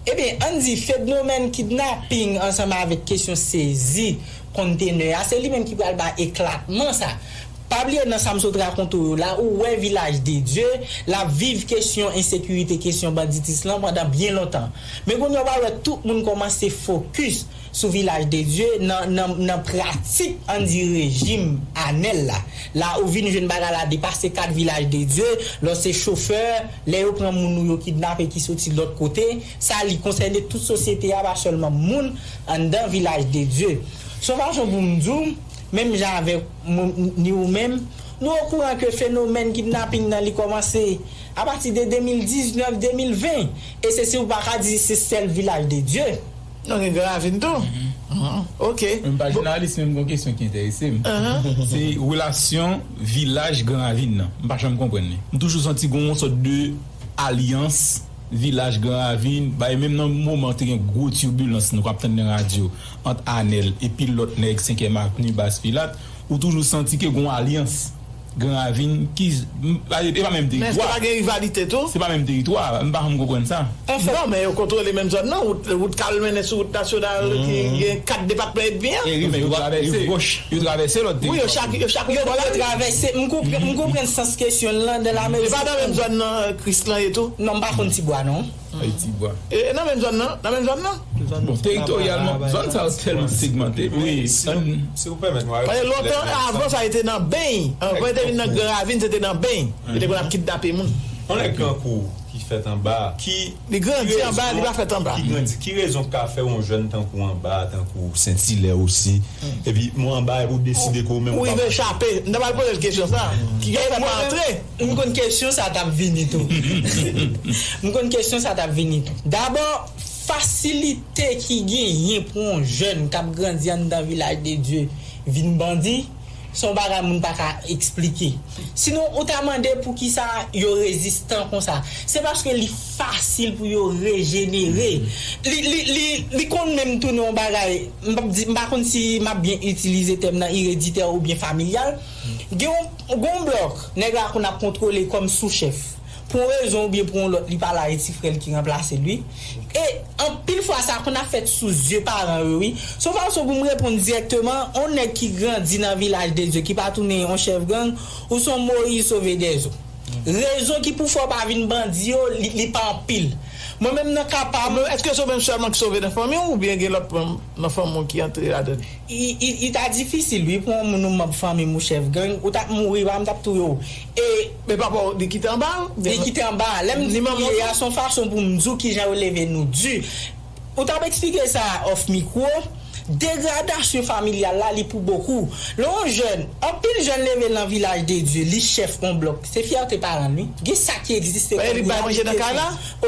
Ebyen, ann di fenomèn kidnaping ansanm avèk kesyon sezi kontenè a, se li menm ki pral bay eklatman sa. Pa bliye nan sa m sot rakonte w yo la, ou wè Vilaj de Dye, l ap viv kesyon ensekirite, kesyon banditis lan pandan byen lontan. Men kounye a w pral wè tout moun kòmanse fokis sou Vilaj de Dye nan, nan, nan pratik, ann di, rejim Anèl la. La ou vin jwenn bagay la depase kad Vilaj de Dye, lè w se chofè, lè yo pran moun ou yo kidnape ki soti lòt kote, sa li konsène tout sosyete a, pa sèlman moun anndan Vilaj de Dye. Se yon fason pou m di w, menm jan avèk mwen, ni ou menm, nou okouran ke fenomèn kidnaping nan li kòmanse apati de de mil diznèf, de mil ven, e se si w pa ka di se sèl Vilaj de Dye. Non, gen Gran Ravin tou. Ok. Mwen pa jounalis, men m gen yon kesyon ki enterese m. Se relasyon vilaj Gran Ravin nan. M pa janm konprann li. M toujou santi gen yon sòt de alyans vilaj Gran Ravin, bay menm nan moman te gen gwo tibilans nou k ap tann nan radyo ant Anèl epi lòt nèg Senkyèm Avni, Baz Pilat, ou toujou santi ke gen yon alyans. Gran Ravin, ki, m, pa, e pa menm teritwa. Men èske pa gen rivalite tou? Se pa menm teritwa, m pa janm konprann sa. Non, men yo kontwole menm zòn nan, wout, wout k al mennen sou wout nasyonal ki gen kat depatman edmi an. E wi, men yo travèse, yo travèse lòt teritwa. Wi, yo chak, yo chak yon bò la. Yo travèse, m konprann, m konprann sans kesyon l lan, dans la mesure. E pa nan menm zòn nan Kris lan ye tou? Non, m pa konn Tibwa, non. Ayiti bwa. E nan menm zòn nan, nan menm zòn nan. Bon, teritoryalman, zòn sa yo tèlman segmante. Wi, si, si ou pèmèt mwen. Paske lontan, avan sa, yo te nan Beny. Avan yo te vin nan Gran Ravin, se te nan Beny. Yo te konn ap kidnape moun. Yon nèg tankou ki fèt anba, ki, li grandi anba, li pa fèt anba. Ki grandi, ki rezon k ka fè yon jèn tankou anba, tankou Sentilè osi, epi mwen anba, epi ou deside ke ou menm ou rive chape. M ta pral poze l kesyon sa. Ki fè pa antre? M konn kesyon sa t ap vini tou. M konn kesyon sa t ap vini tou. Dabò, fasilite ki genyen pou yon jèn k ap grandi anndan Vilaj de Dye vin bandi, se yon bagay moun pa ka eksplike. Sinon, ou ta mande poukisa yo rezistan konsa. Se paske li fasil pou yo rejenere. Li, li, li, li konn menm tounen yon bagay, m p ap di, m pa konn si m ap byen itilize tèm nan, ereditè oubyen familyal. Gen yon, gen yon blòk, nèg la konn ap kontwole kòm souchèf. Pou yon rezon oubyen pou yon lòt, li pale a ti frè l ki ranplase li. E anpil fwa, sa konn ap fèt sou zye paran yo, wi. Se yon fason pou m reponn dirèkteman, yon nèg ki grandi nan Vilaj de Dye, ki pa tounen yon chèf gang, ou se yon Moyiz sove dèzo. Rezon ki pou fè w pa vin bandi yo, li, li pa anpil. Mwen menm nan ka pa m. Men èske se ou menm sèlman ki sove nan fanmi w, oubyen gen lòt manm nan fanmi w ki antre ladan l? I, i, i ta difisil, wi, pou yon moun ou manm fanmi m ou chèf gang, ou t ap mouri, pa m t ap touye w. E men papa w, li kite anba l? Li kite anba l. Lè m di touye a, se yon fason pou m di w kijan yo leve nou di. Ou t ap eksplike sa off micro. Degradasyon familyal la, li pou bokou. Lè yon jèn, anpil jèn leve nan Vilaj de Dye, li chèf yon blòk. Se fyète paran l, wi. Gen sa ki egziste kòm gratitid.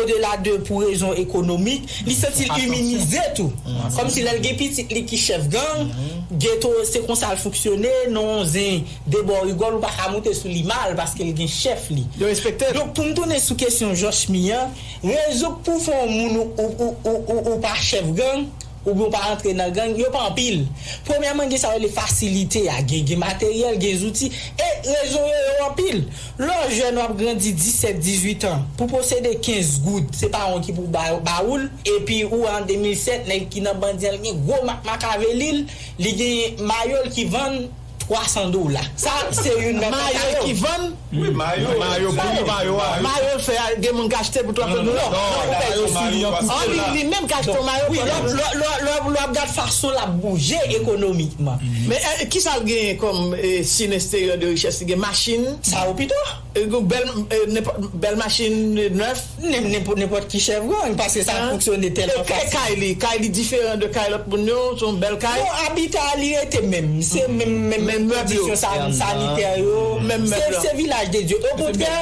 Odela de pou rezon ekonomik, li santi l iminize tou. Kòmsi lè l gen pitit li ki chèf gang, geto se konsa l fonksyone, nan yon zen de bò rigòl, ou pa ka moute sou li mal paske l gen chèf li. Yo respekte l. Donk, pou m tounen sou kesyon Jòchmi an, rezon k pou fè yon moun ou, ou, ou, ou, ou, ou pa chèf gang, oubyen w pa rantre nan gang, yo pa anpil. Premyèman, gen sa yo rele fasilite a, gen, gen materyèl, gen zouti, e rezo yo, yo anpil. Lè w jèn, w ap grandi disèt, dizuit an, pou posede kenz goud, se pawon ki pou ba, ba ou l, epi ou an de mil sèt, nèg ki nan bandi an, l gen gwo mak, Makaveli l, li gen mayo l ki vann twa san dola. Sa, se youn nan kaka yo. Mayo ki vann? Wi, mayo. Mayo, pri mayo a. Mayo fè a, gen moun k achte pou twa san dola. Non, non, non, mayo sou li an koute la. Li, li menm k achte yon mayo. Wi, lè, lè, lè, lè, lè w ap gad fason l ap bouje ekonomikman. Men, eh, kisa l genyen kòm, eh, siy eksteryè de richès? Li gen machin. Sa yo pito. Eh, gen bèl, eh, nenpòt, bèl machin, eh, nèf. Nenpòt, nenpòt ki chèf gang, paske sa fonksyone tèlman fasil. Kay li, kay li diferan de kay lòt moun yo, se yon bèl kay. Bon, abita li rete menm. Se menm, menm, menm kondisyon sanitè yo. Se, se Vilaj de Dye. Okontrè,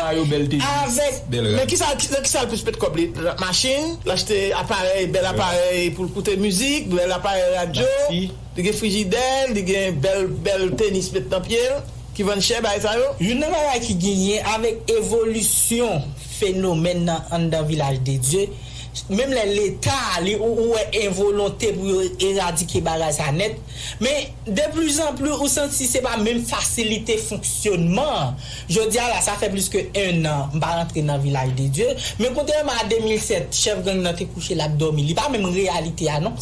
avèk. Men kisa, kisa, kisa l plis met kòb li? Machin, l achte aparèy, bèl aparèy pou l koute mizik, bèl aparèy radyo, li gen frijidè, li gen bèl, bèl tenis met nan pye l. Ki vann chè, bagay sa yo? Youn nan bagay ki genyen avèk evolisyon fenomèn nan anndan Vilaj de Dye, menm lè Leta, li, ou, ou wè envolonte pou yo eradike bagay sa nèt, men deplizanpli ou santi se pa menm fasilite fonksyonman. Jodi a la, sa fè plis ke en an, m pa rantre nan Vilaj de Dye, men kontrèman a de mil sèt, chèf gang nan te kouche, l ap dòmi. Li pa menm reyalite a, non.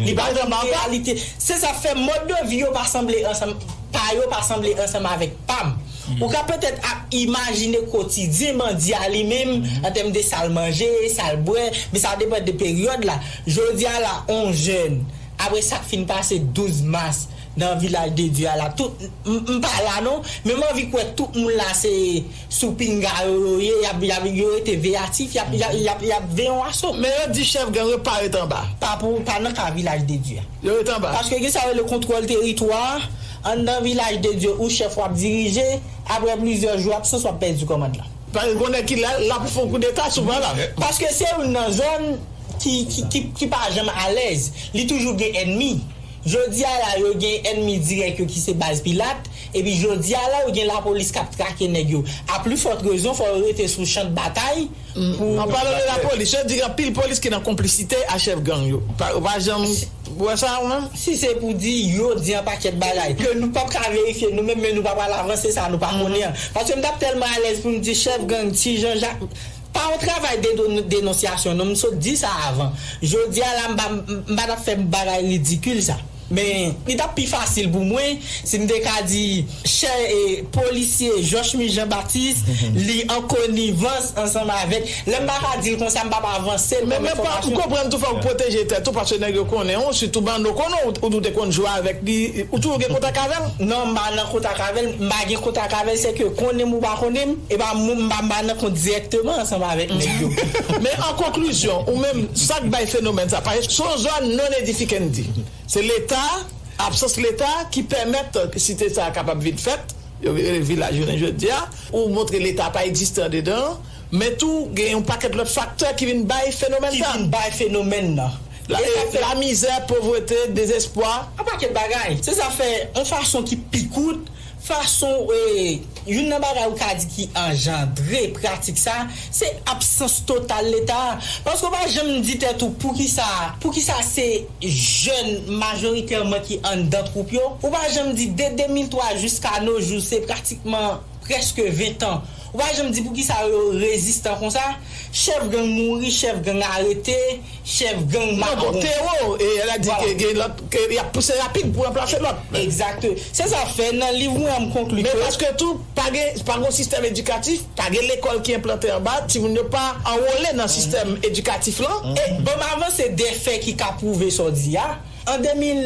Li pa menm reyalite. Se sa k fè mòd de vi yo pa sanble ansanm. Pa yo pa sanble ansanm avèk pa m. Ou ka petèt ap imajine kotidyen bandi a li menm, an tèm de sa l manje, sa l bwè, men sa depann de peryòd la. Jodi a la, on jèn, apre sa k fin pase douz mas nan Vilaj de Dye a la, tout, m, m pa la non, men m anvi kwè tout moun la se sou pinga yo, yo ye, y ap, y ap, yo rete veyatif, y ap, y ap, y ap, y ap veye yon aso. Men yo di chèf gang yo pa ret anba. Pa pou, pa nan ka Vilaj de Dye a. Yo ret anba. Paske gen sa yo rele kontwòl teritwa, anndan Vilaj de Dye, ou chèf w ap dirije, apre plizyè jou absans w ap pèdi kòmand lan. Paske gen nèg ki la, la pou fè yon koudeta si w pa la. Paske se youn nan zòn ki, ki, ki, ki pa janm alèz. Li toujou gen ènmi. Jodi a la, yo gen ènmi dirèk yo ki se baz Pilat, epi jodi a la, yo gen lapolis k ap trake nèg yo. A pli fòt rezon, fò yo rete sou chan de batay pou. An palan de lapolis, yo di gen anpil polis ki nan konplisite a chèf gang yo. Pa, ou pa janm wè sa ou menm? Si se pou di, yo di an pakèt bagay ke nou p ap ka verifye nou menm, men nou pa pral avanse sa nou pa konnen an. Paske m t ap tèlman alèz pou m di chèf gang, ti Jean Jacques, pa yon travay de denonsyasyon non, m sot di sa avan. Jodi a la, m pa, m pa t ap fè bagay ridikil sa. Men, li t ap pi fasil pou mwen si m te ka di chè e polisye Jochemy Jean Baptiste, li an konivans ansanm avèk. Lè m pa ka di l konsa, m p ap avanse l. Men, men pa, m konprann tou fòk ou pwoteje tèt ou, paske nèg yo konnen w, sitou Bando konnen w, ou, ou te konn jwe avèk li, ou toujou gen kontak avè l? Non, m pa nan kontak avè l, m pa gen kontak avè l, se ke konnen m ou pa konnen m, e pa m, m pa, m pa nan kont dirèkteman ansanm avèk nèg yo. Men an konklizyon, ou menm, sa k bay fenomèn sa, paske se yon zòn non edificandi. Se Leta, absans Leta ki pèmèt site sa a kapab vin fèt, yo rele vilaj jounen jodi a, ou montre Leta pa egziste andedan, men tou gen yon pakèt lòt faktè ki vin bay fenomèn sa. Ki vin bay fenomèn nan. La, e sa fè lamizè, povrete, dezespwa. Yon pakèt bagay. Se sa fè yon fason ki pi kout, fason, e, youn nan bagay ou ka di ki anjandre pratik sa, se absans total Leta a. Paske w pa janm di tèt ou poukisa, poukisa se jèn majoritèman ki anndan twoup yo. Ou pa janm di de de mil twa jiska no jou, se pratikman prèske ven tan. Ou pa janm di poukisa yo rezistan konsa. Chèf gang mouri, chèf gang arete, chèf gang mawon. Non, bon, tewo, e, el a di ke gen lòt, ke y ap pouse rapid pou ranplase lòt. Egzakte. Se sa fè, nan liv mwen an, m konkli ke. Men paske tou, pa gen, pa gen sistèm edikatif, pa gen lekòl ki enplante anba, timoun yo pa anwole nan sistèm edikatif lan. E ban m avanse de fè ki ka pwouve sa w di a. An de mil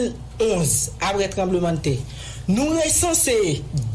onz, apre tranblemanntè, nou resanse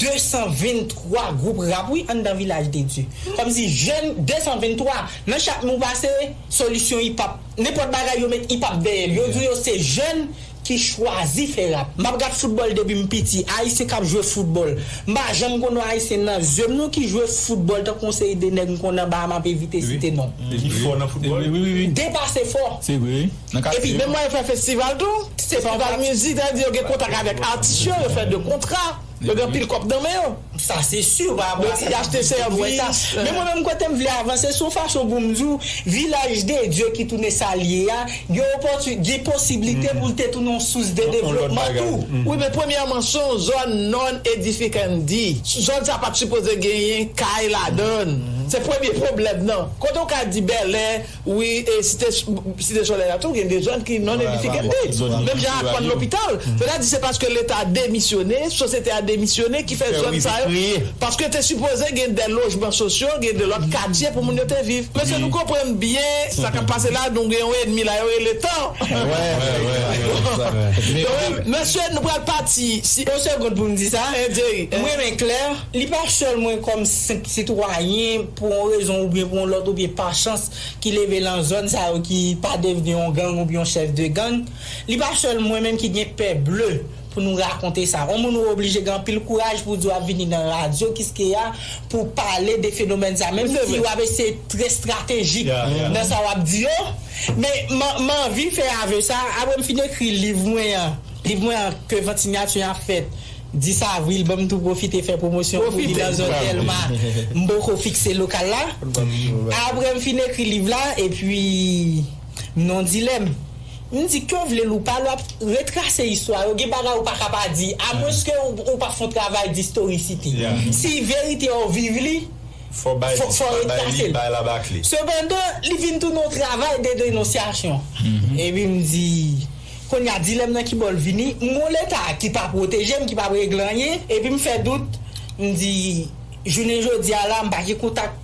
de san venntwa gwoup rap, wi, anndan Vilaj de Dye. Kòmsi jèn de san venntwa, nan chak nou pase, solisyon hip hop. Nenpòt bagay yo met hip hop dèyè l. Yo di yo se jèn ki chwazi fè rap. M ap gad foutbòl depi m piti. Ayisyen k ap jwe foutbòl. M pa janm konn wè Ayisyen nan zye m non ki jwe foutbòl tankou yon seri de nèg m konn anba a m ap evite site non. Ki fò nan foutbòl. Wi, wi, wi. Depase fò. Se vre. Nan katye yo. Epi menm lè yo fè festival tou, se festival mizik, sa vle di yo gen kontak avèk atis yo, yo fè de kontra, yo gen anpil kòb nan men yo. Sa se si, pa rapò a sa. Y achte sèvis. Men mwen menm kote m vle avanse, se yon fason pou m di w, Vilaj de Dye ki tounen sa l ye a, gen opòti-, gen posiblite pou l te tounen yon sous de devlopman tou. Wi, men premyèman, se yon zòn non edificandi. Zòn sa pa t sipoze genyen kay ladan l. Se premye pwoblèm nan. Kote w ka di Bèlè, wi, e Site, Site Solèy la tou, gen de zòn ki non edificandi. Menm jan ak kòn lopital. Sètadi se paske Leta a demisyone, sosyete a demisyone ki fè zòn sa yo. Paske te sipoze gen de lojman sosyo, gen de lòt katye pou moun yo te viv. Mesye, nou konprann byen sa k ap pase la, nou gen yon ènmi la, yo rele tan. Mesye, nou pral pati. Si yon segonn pou m di sa. M renmen klè. Li pa sèl mwen kòm senp sitwayen, pou yon rezon oubyen pou yon lòt, oubyen pa chans, ki leve nan zòn sa yo ki pa devni yon gang oubyen yon chèf de gang. Li pa sèl mwen menm ki gen pè ble pou nou rakonte sa. Yon moun ou oblije gen anpil kouraj pou di w ap vini nan radyo Kiskeya pou pale de fenomèn sa, menm si w ap eseye trè estratejik nan sa w ap di yo. Men m, m anvi fè avè sa, apre m fin ekri liv mwen an, liv mwen an ke vant sinyati an ap fèt dis avril, ban m tou pwofite fè pwomosyon pou li nan zòn Dèlma. M poko fikse lokal la. Apre m fin ekri liv la, epi m nan dilèm. M di, ke w vle l ou pa l, w ap retrase istwa yo. Gen bagay ou pa ka pa di, amwenske ou, ou pa fè yon travay d'istorisite. Si verite a w viv li, fò bay, fò, fò bay li, retrase l. Bay la bakle. Sepandan, li vin tounen yon travay de denonsyasyon. Epi m di, kounye a, dilèm nan ki bò l vini? M gon Leta ki pa pwoteje m, ki pa regle anyen, epi m fè dout, m di, jounen jodi a la, m pa gen kontak,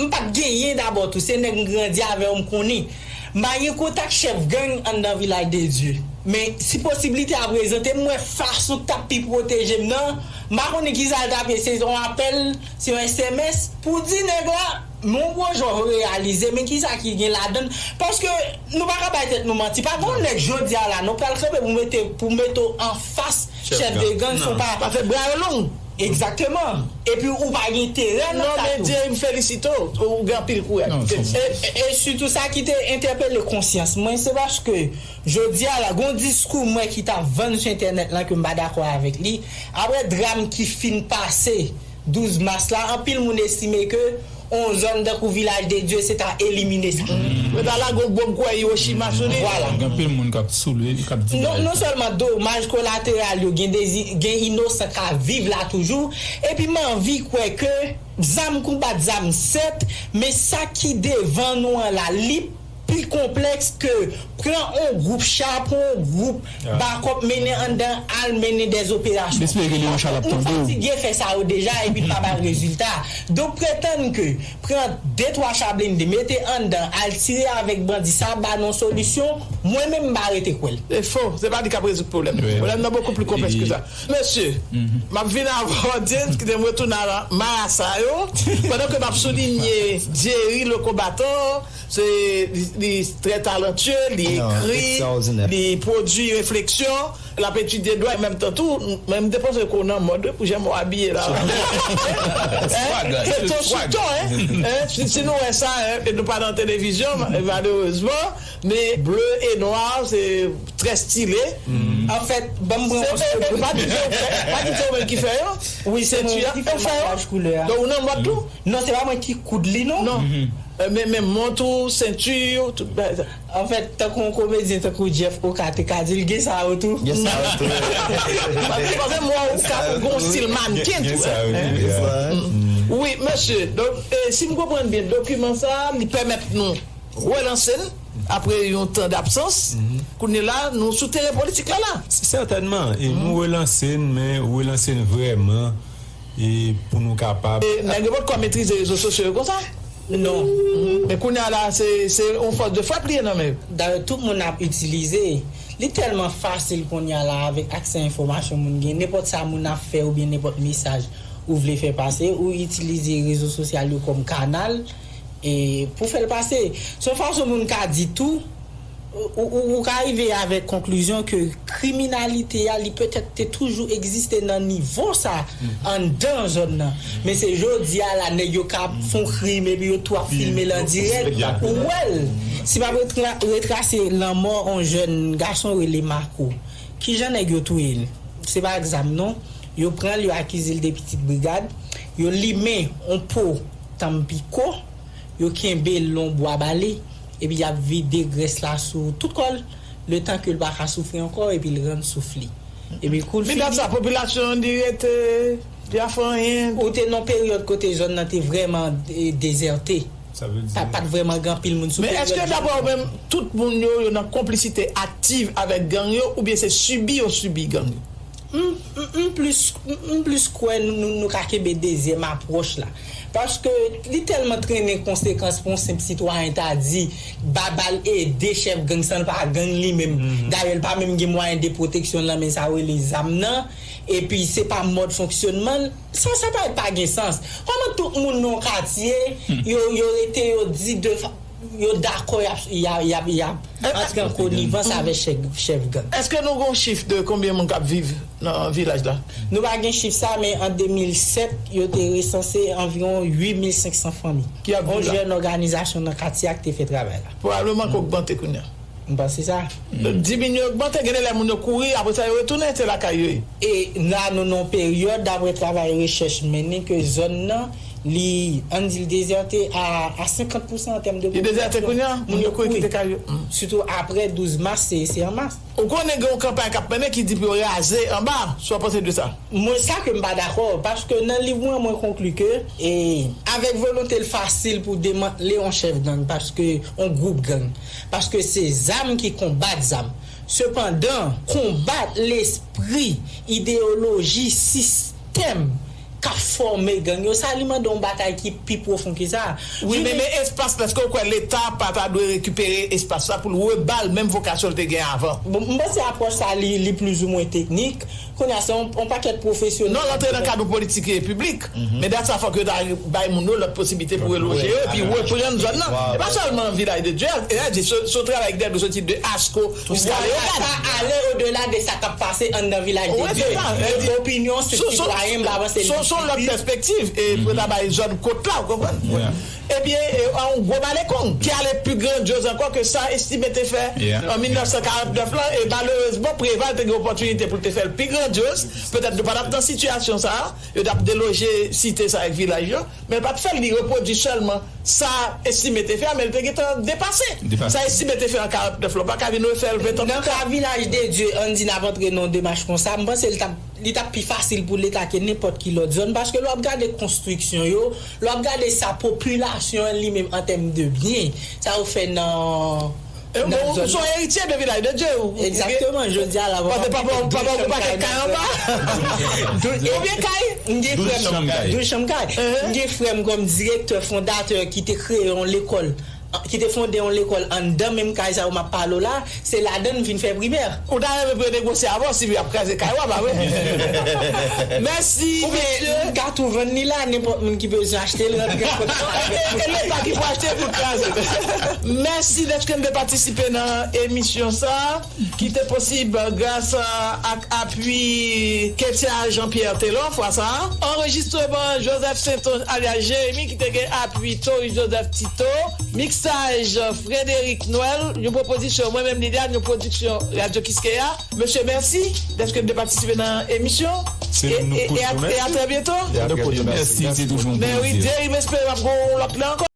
m pa t genyen dabò tou, se nèg m grandi avè yo m konnen. M pa gen kontak chèf gang anndan Vilaj de Dye. Men si posiblite a prezante m, m wè fason k t ap pi pwoteje m nan, m pa konnen kisa l t ap ye, se yon apèl, se yon S M S, pou di nèg la, men yon gwo jan w reyalize, men kisa ki gen ladan l. Paske nou pa ka bay tèt nou manti. Pa gen yon nèg jodi a la, nou pral kanpe pou mete, pou mete w anfas chèf de gang, se yon pa. Paske bra yo long. Egzakteman. Epi ou pa gen teren nan sa tou. Non, men Jerry, m felisite w. Ou gen anpil kouraj. E, e, e sitou sa ki te entèpele konsyans mwen, se paske jodi a la, gon diskou m wè ki t ap vann sou entènèt lan ke m pa dakò avèk li. Apre dram ki fin pase douz mas la, anpil moun estime ke yon zòn tankou Vilaj de Dye, se ta elimine sa. Yo ta lage yon bonm kwè Hiroshima sou li. Vwala. Gen anpil moun k ap soulve, k ap di bagay. Non sèlman domaj kolateral yo, gen, gen inosan k ap viv la toujou. Epi m anvi kwè ke zam konbat zam sèt, men sa ki devan nou an la, li pi konplèks ke pran yon gwoup cha, pran yon gwoup bakòp, mennen anndan, al mennen dèzoperasyon. M espere ke Leon Charles ap tande w. Nou fatige fè sa yo deja epi n pa bay rezilta. Donk, pretann ke pran de twa cha blende, mete anndan, al tire avèk bandi sa, ba nou solisyon, mwen menm m pa rete kwè l. Se fo, se pa li k ap rezoud pwoblèm. Pwoblèm nan bokou pli konplèks ke sa. Mesye, m ap vin avè w, James, kite m retounen a marasa yo, pandan ke m ap soulinye Jerry le combattant, se, li, li trè talantye, li ekri, li pwodui refleksyon, l ap etidye dwa, an menm tan tou, men m te panse ke w nan mòd wi, pou jan w abiye la. Swag, se ton sou ton, hein? Si, si nou wè sa, hein, e nou pa nan televizyon, malerezman, men ble e nwa, se trè stile. Anfèt, ban m pran yon segonn. Pa kite w fè, pa kite w menm ki fè yo. Wi, se mwen ki fè maryaj koulè a. Donk, ou nan mòd tou? Non, se pa mwen ki koud li, non. Non. Men, men mont ou, senti ou, tout bagay sa. Anfèt, tankou yon komedyen, tankou Jeff Oka te ka di l, gen sa yo tou. Gen sa yo tou. Paske, paske mwen, ou ka gon stil mannken tou. Wi, mesye. Donk, e, si m konprann byen, dokiman sa a, li pèmèt nou relanse n apre yon tan dabsans. Kounye la, nou sou teren politik la, la. Sètènman, e nou relanse n, men relanse n vrèman, e pou nou kapab. E nèg yo potko metrize rezo sosyo yo konsa? Non. Men kounye a la, se, se yon fòs de frap li ye nan men yo. Dayè, tout moun ap itilize. Li tèlman fasil kounye a la, avèk aksè enfòmasyon moun gen, nenpòt sa moun ap fè oubyen nenpòt mesaj ou vle fè pase, ou itilize rezo sosyal yo kòm kanal, e pou fè l pase. Se yon fason moun ka di tou, ou, ou, ou ka rive avèk konklizyon ke kriminalite a, li petèt te toujou egziste nan nivo sa anndan zòn nan. Men se jodi a la, nèg yo ka fè yon krim epi yo tou ap filme l an dirèk, ou wè l. Si m ap retra-, retrase lanmò yon jèn gason rele Marco, kijan nèg yo touye l? Se pa ak zam non. Yo pran l, yo akize l de pitit brigad, yo limen yon po tanpiko, yo kenbe l yon bwa ba li, epi y ap vide grès la sou tout kò l, letan ke l pa ka soufri ankò, epi l rann souf li. Epi kou l fini. Men dat sa, popilasyon an li rete, li pa fè anyen. Ou te nan peryòd kote zòn nan te vrèman, e, dezète. Sa vle di. Pa, pa t vrèman gen anpil moun sou peryòd. Men èske, daprè ou menm, tout moun yo, yo nan konplisite aktiv avèk gang yo, oubyen se sibi yo sibi gang yo? M, m, m plis, m, m plis kwè nou, nou, nou ka kenbe dezyèm apwòch la. Paske li tèlman trennen konsekans pou yon senp sitwayen ta di, ba, ba l ede chèf gang san l pa gang li menm. Dayè, l pa menm gen mwayen de pwoteksyon l nan men sa yo rele zam nan. Epi se pa mòd fonksyònman l. Sa, sa pa, pa gen sans. Kòman tout moun nan yon katye, yo, yo rete, yo di de fa-, yo dakò, y ap, y ap, y ap, y ap antre an konivans avèk chèf, chèf gang? Èske nou gen yon chif de konbyen moun k ap viv nan vilaj la? Nou pa gen chif sa, men an de mil sèt, yo te resanse anviwon uit mil senk san fanmi. Ki ap viv la? Yon jèn òganizasyon nan katye a ki te fè travay la. Pwobableman ke ogmante kounye a. M panse sa. Diminye, ogmante, gen de lè moun yo kouri, apre sa yo retounen, se lakay yo ye. E la, nou nan yon peryòd, daprè travay rechèch mennen, ke zòn nan, li, ann di l dezète a, a senkant pousan an tèm de popilasyon. Li dezète kounye a? Moun yo kouri kite kay yo? Sitou apre douz mas, se, se an mas. Ou konnen gen yon kanpay k ap mennen ki di pou yo raze anba, sa w panse de sa? Mwen, sa ke m pa dakò, paske nan liv mwen, mwen konkli ke, e, avèk volonte l fasil pou demantle yon chèf gang, paske yon gwoup gang, paske se zam ki konbat zam. Sepandan, konbat lespri, ideyoloji, sistèm k ap fòme gang yo, sa li mande yon bagay ki pi pwofon ke sa. Wi, men, men espas, èske w kwè Leta pa ta dwe rekipere espas la pou l reba l menm vokasyon l te gen avan? Bon, m panse apwòch sa li, li plizoumwen teknik. Kounye a, se yon, yon pakèt pwofesyonèl. Non, l antre nan kad yon politik piblik. Men dat sa, fòk yo ta bay moun yo lòt posiblite pou reloje yo, epi reprann zòn nan. E pa sèlman Vilaj de Dye, e a di, se, se yon travay ki dwe soti de ASCO jiska Leyogàn. Sa ale odela de sa k ap pase anndan Vilaj de Dye. Opinyon se sitwayen, m pa panse se, se yon lòt pèspektiv, e pou ta bay zòn kot la, ou konprann? Ebyen, e, yon gwo balekong ki ale pi grandyoz ankò ke sa Estimé te fè an mil nèf san karant nèf lan, e malerezman, Preval te gen opòtinite pou l te fè l pi grandyoz. Petèt nou pa t ap nan sitiyasyon sa a, yo t ap deloje site sa ak vilaj yo, men l pa t fè l, li repwodui sèlman sa Estimé te fè a, men l te gentan depase. Sa Estimé te fè an karant nèf lan, w pa ka vin refè l ven tan pita. Nan ka Vilaj de Dye, ann di n ap antre nan yon demach konsa, m panse l t ap, li t ap pi fasil pou Leta ke nenpòt ki lòt zòn, paske lè w ap gade konstriksyon yo, lè w ap gade sa popilasyon an li menm an tèm de byen, sa yo fè nan E, bon, ou, ou se yon eritye de Vilaj de Dye, ou, ou gen Egzakteman, jodi a la, papa, papa, papa, ou gen pakèt kay anba. Konbyen kay? M gen frè m, douz chanm kay. M gen frè m kòm direktè fondatè ki te kreye yon lekòl, ki te fonde yon lekòl anndan menm kay sa yo m ap pale w la, se ladan l m vin fè primè. Ou ta renmen pou yo negosye avè w si y ap kraze kay ou a, pa vre? Mèsi, mesye. Oubyen m ka tou vann li la, nenpòt moun ki bezwen achte l, rantre kot mwen. E, e Leta ki pou achte l pou l kraze. Mèsi dèske n te patisipe nan emisyon sa a, ki te posib gras ak apui Ketia Jean Pierre Telor, fwa sa a. Anrejistreman Joseph Sainton alyas Jeremi, ki te gen apui Tori Joseph Tito. Miksaj Frédéric Noël, yon pwopozisyon mwen menm Liliane, yon pwodiksyon Radyo Kiskeya. Mesye, mèsi dèske n te patisipe nan emisyon. E, e, e a, e a trè byento. Mèsi, se toujou yon plezi. Men wi, Jerry, m espere m ap gen yon lòt lè ankò.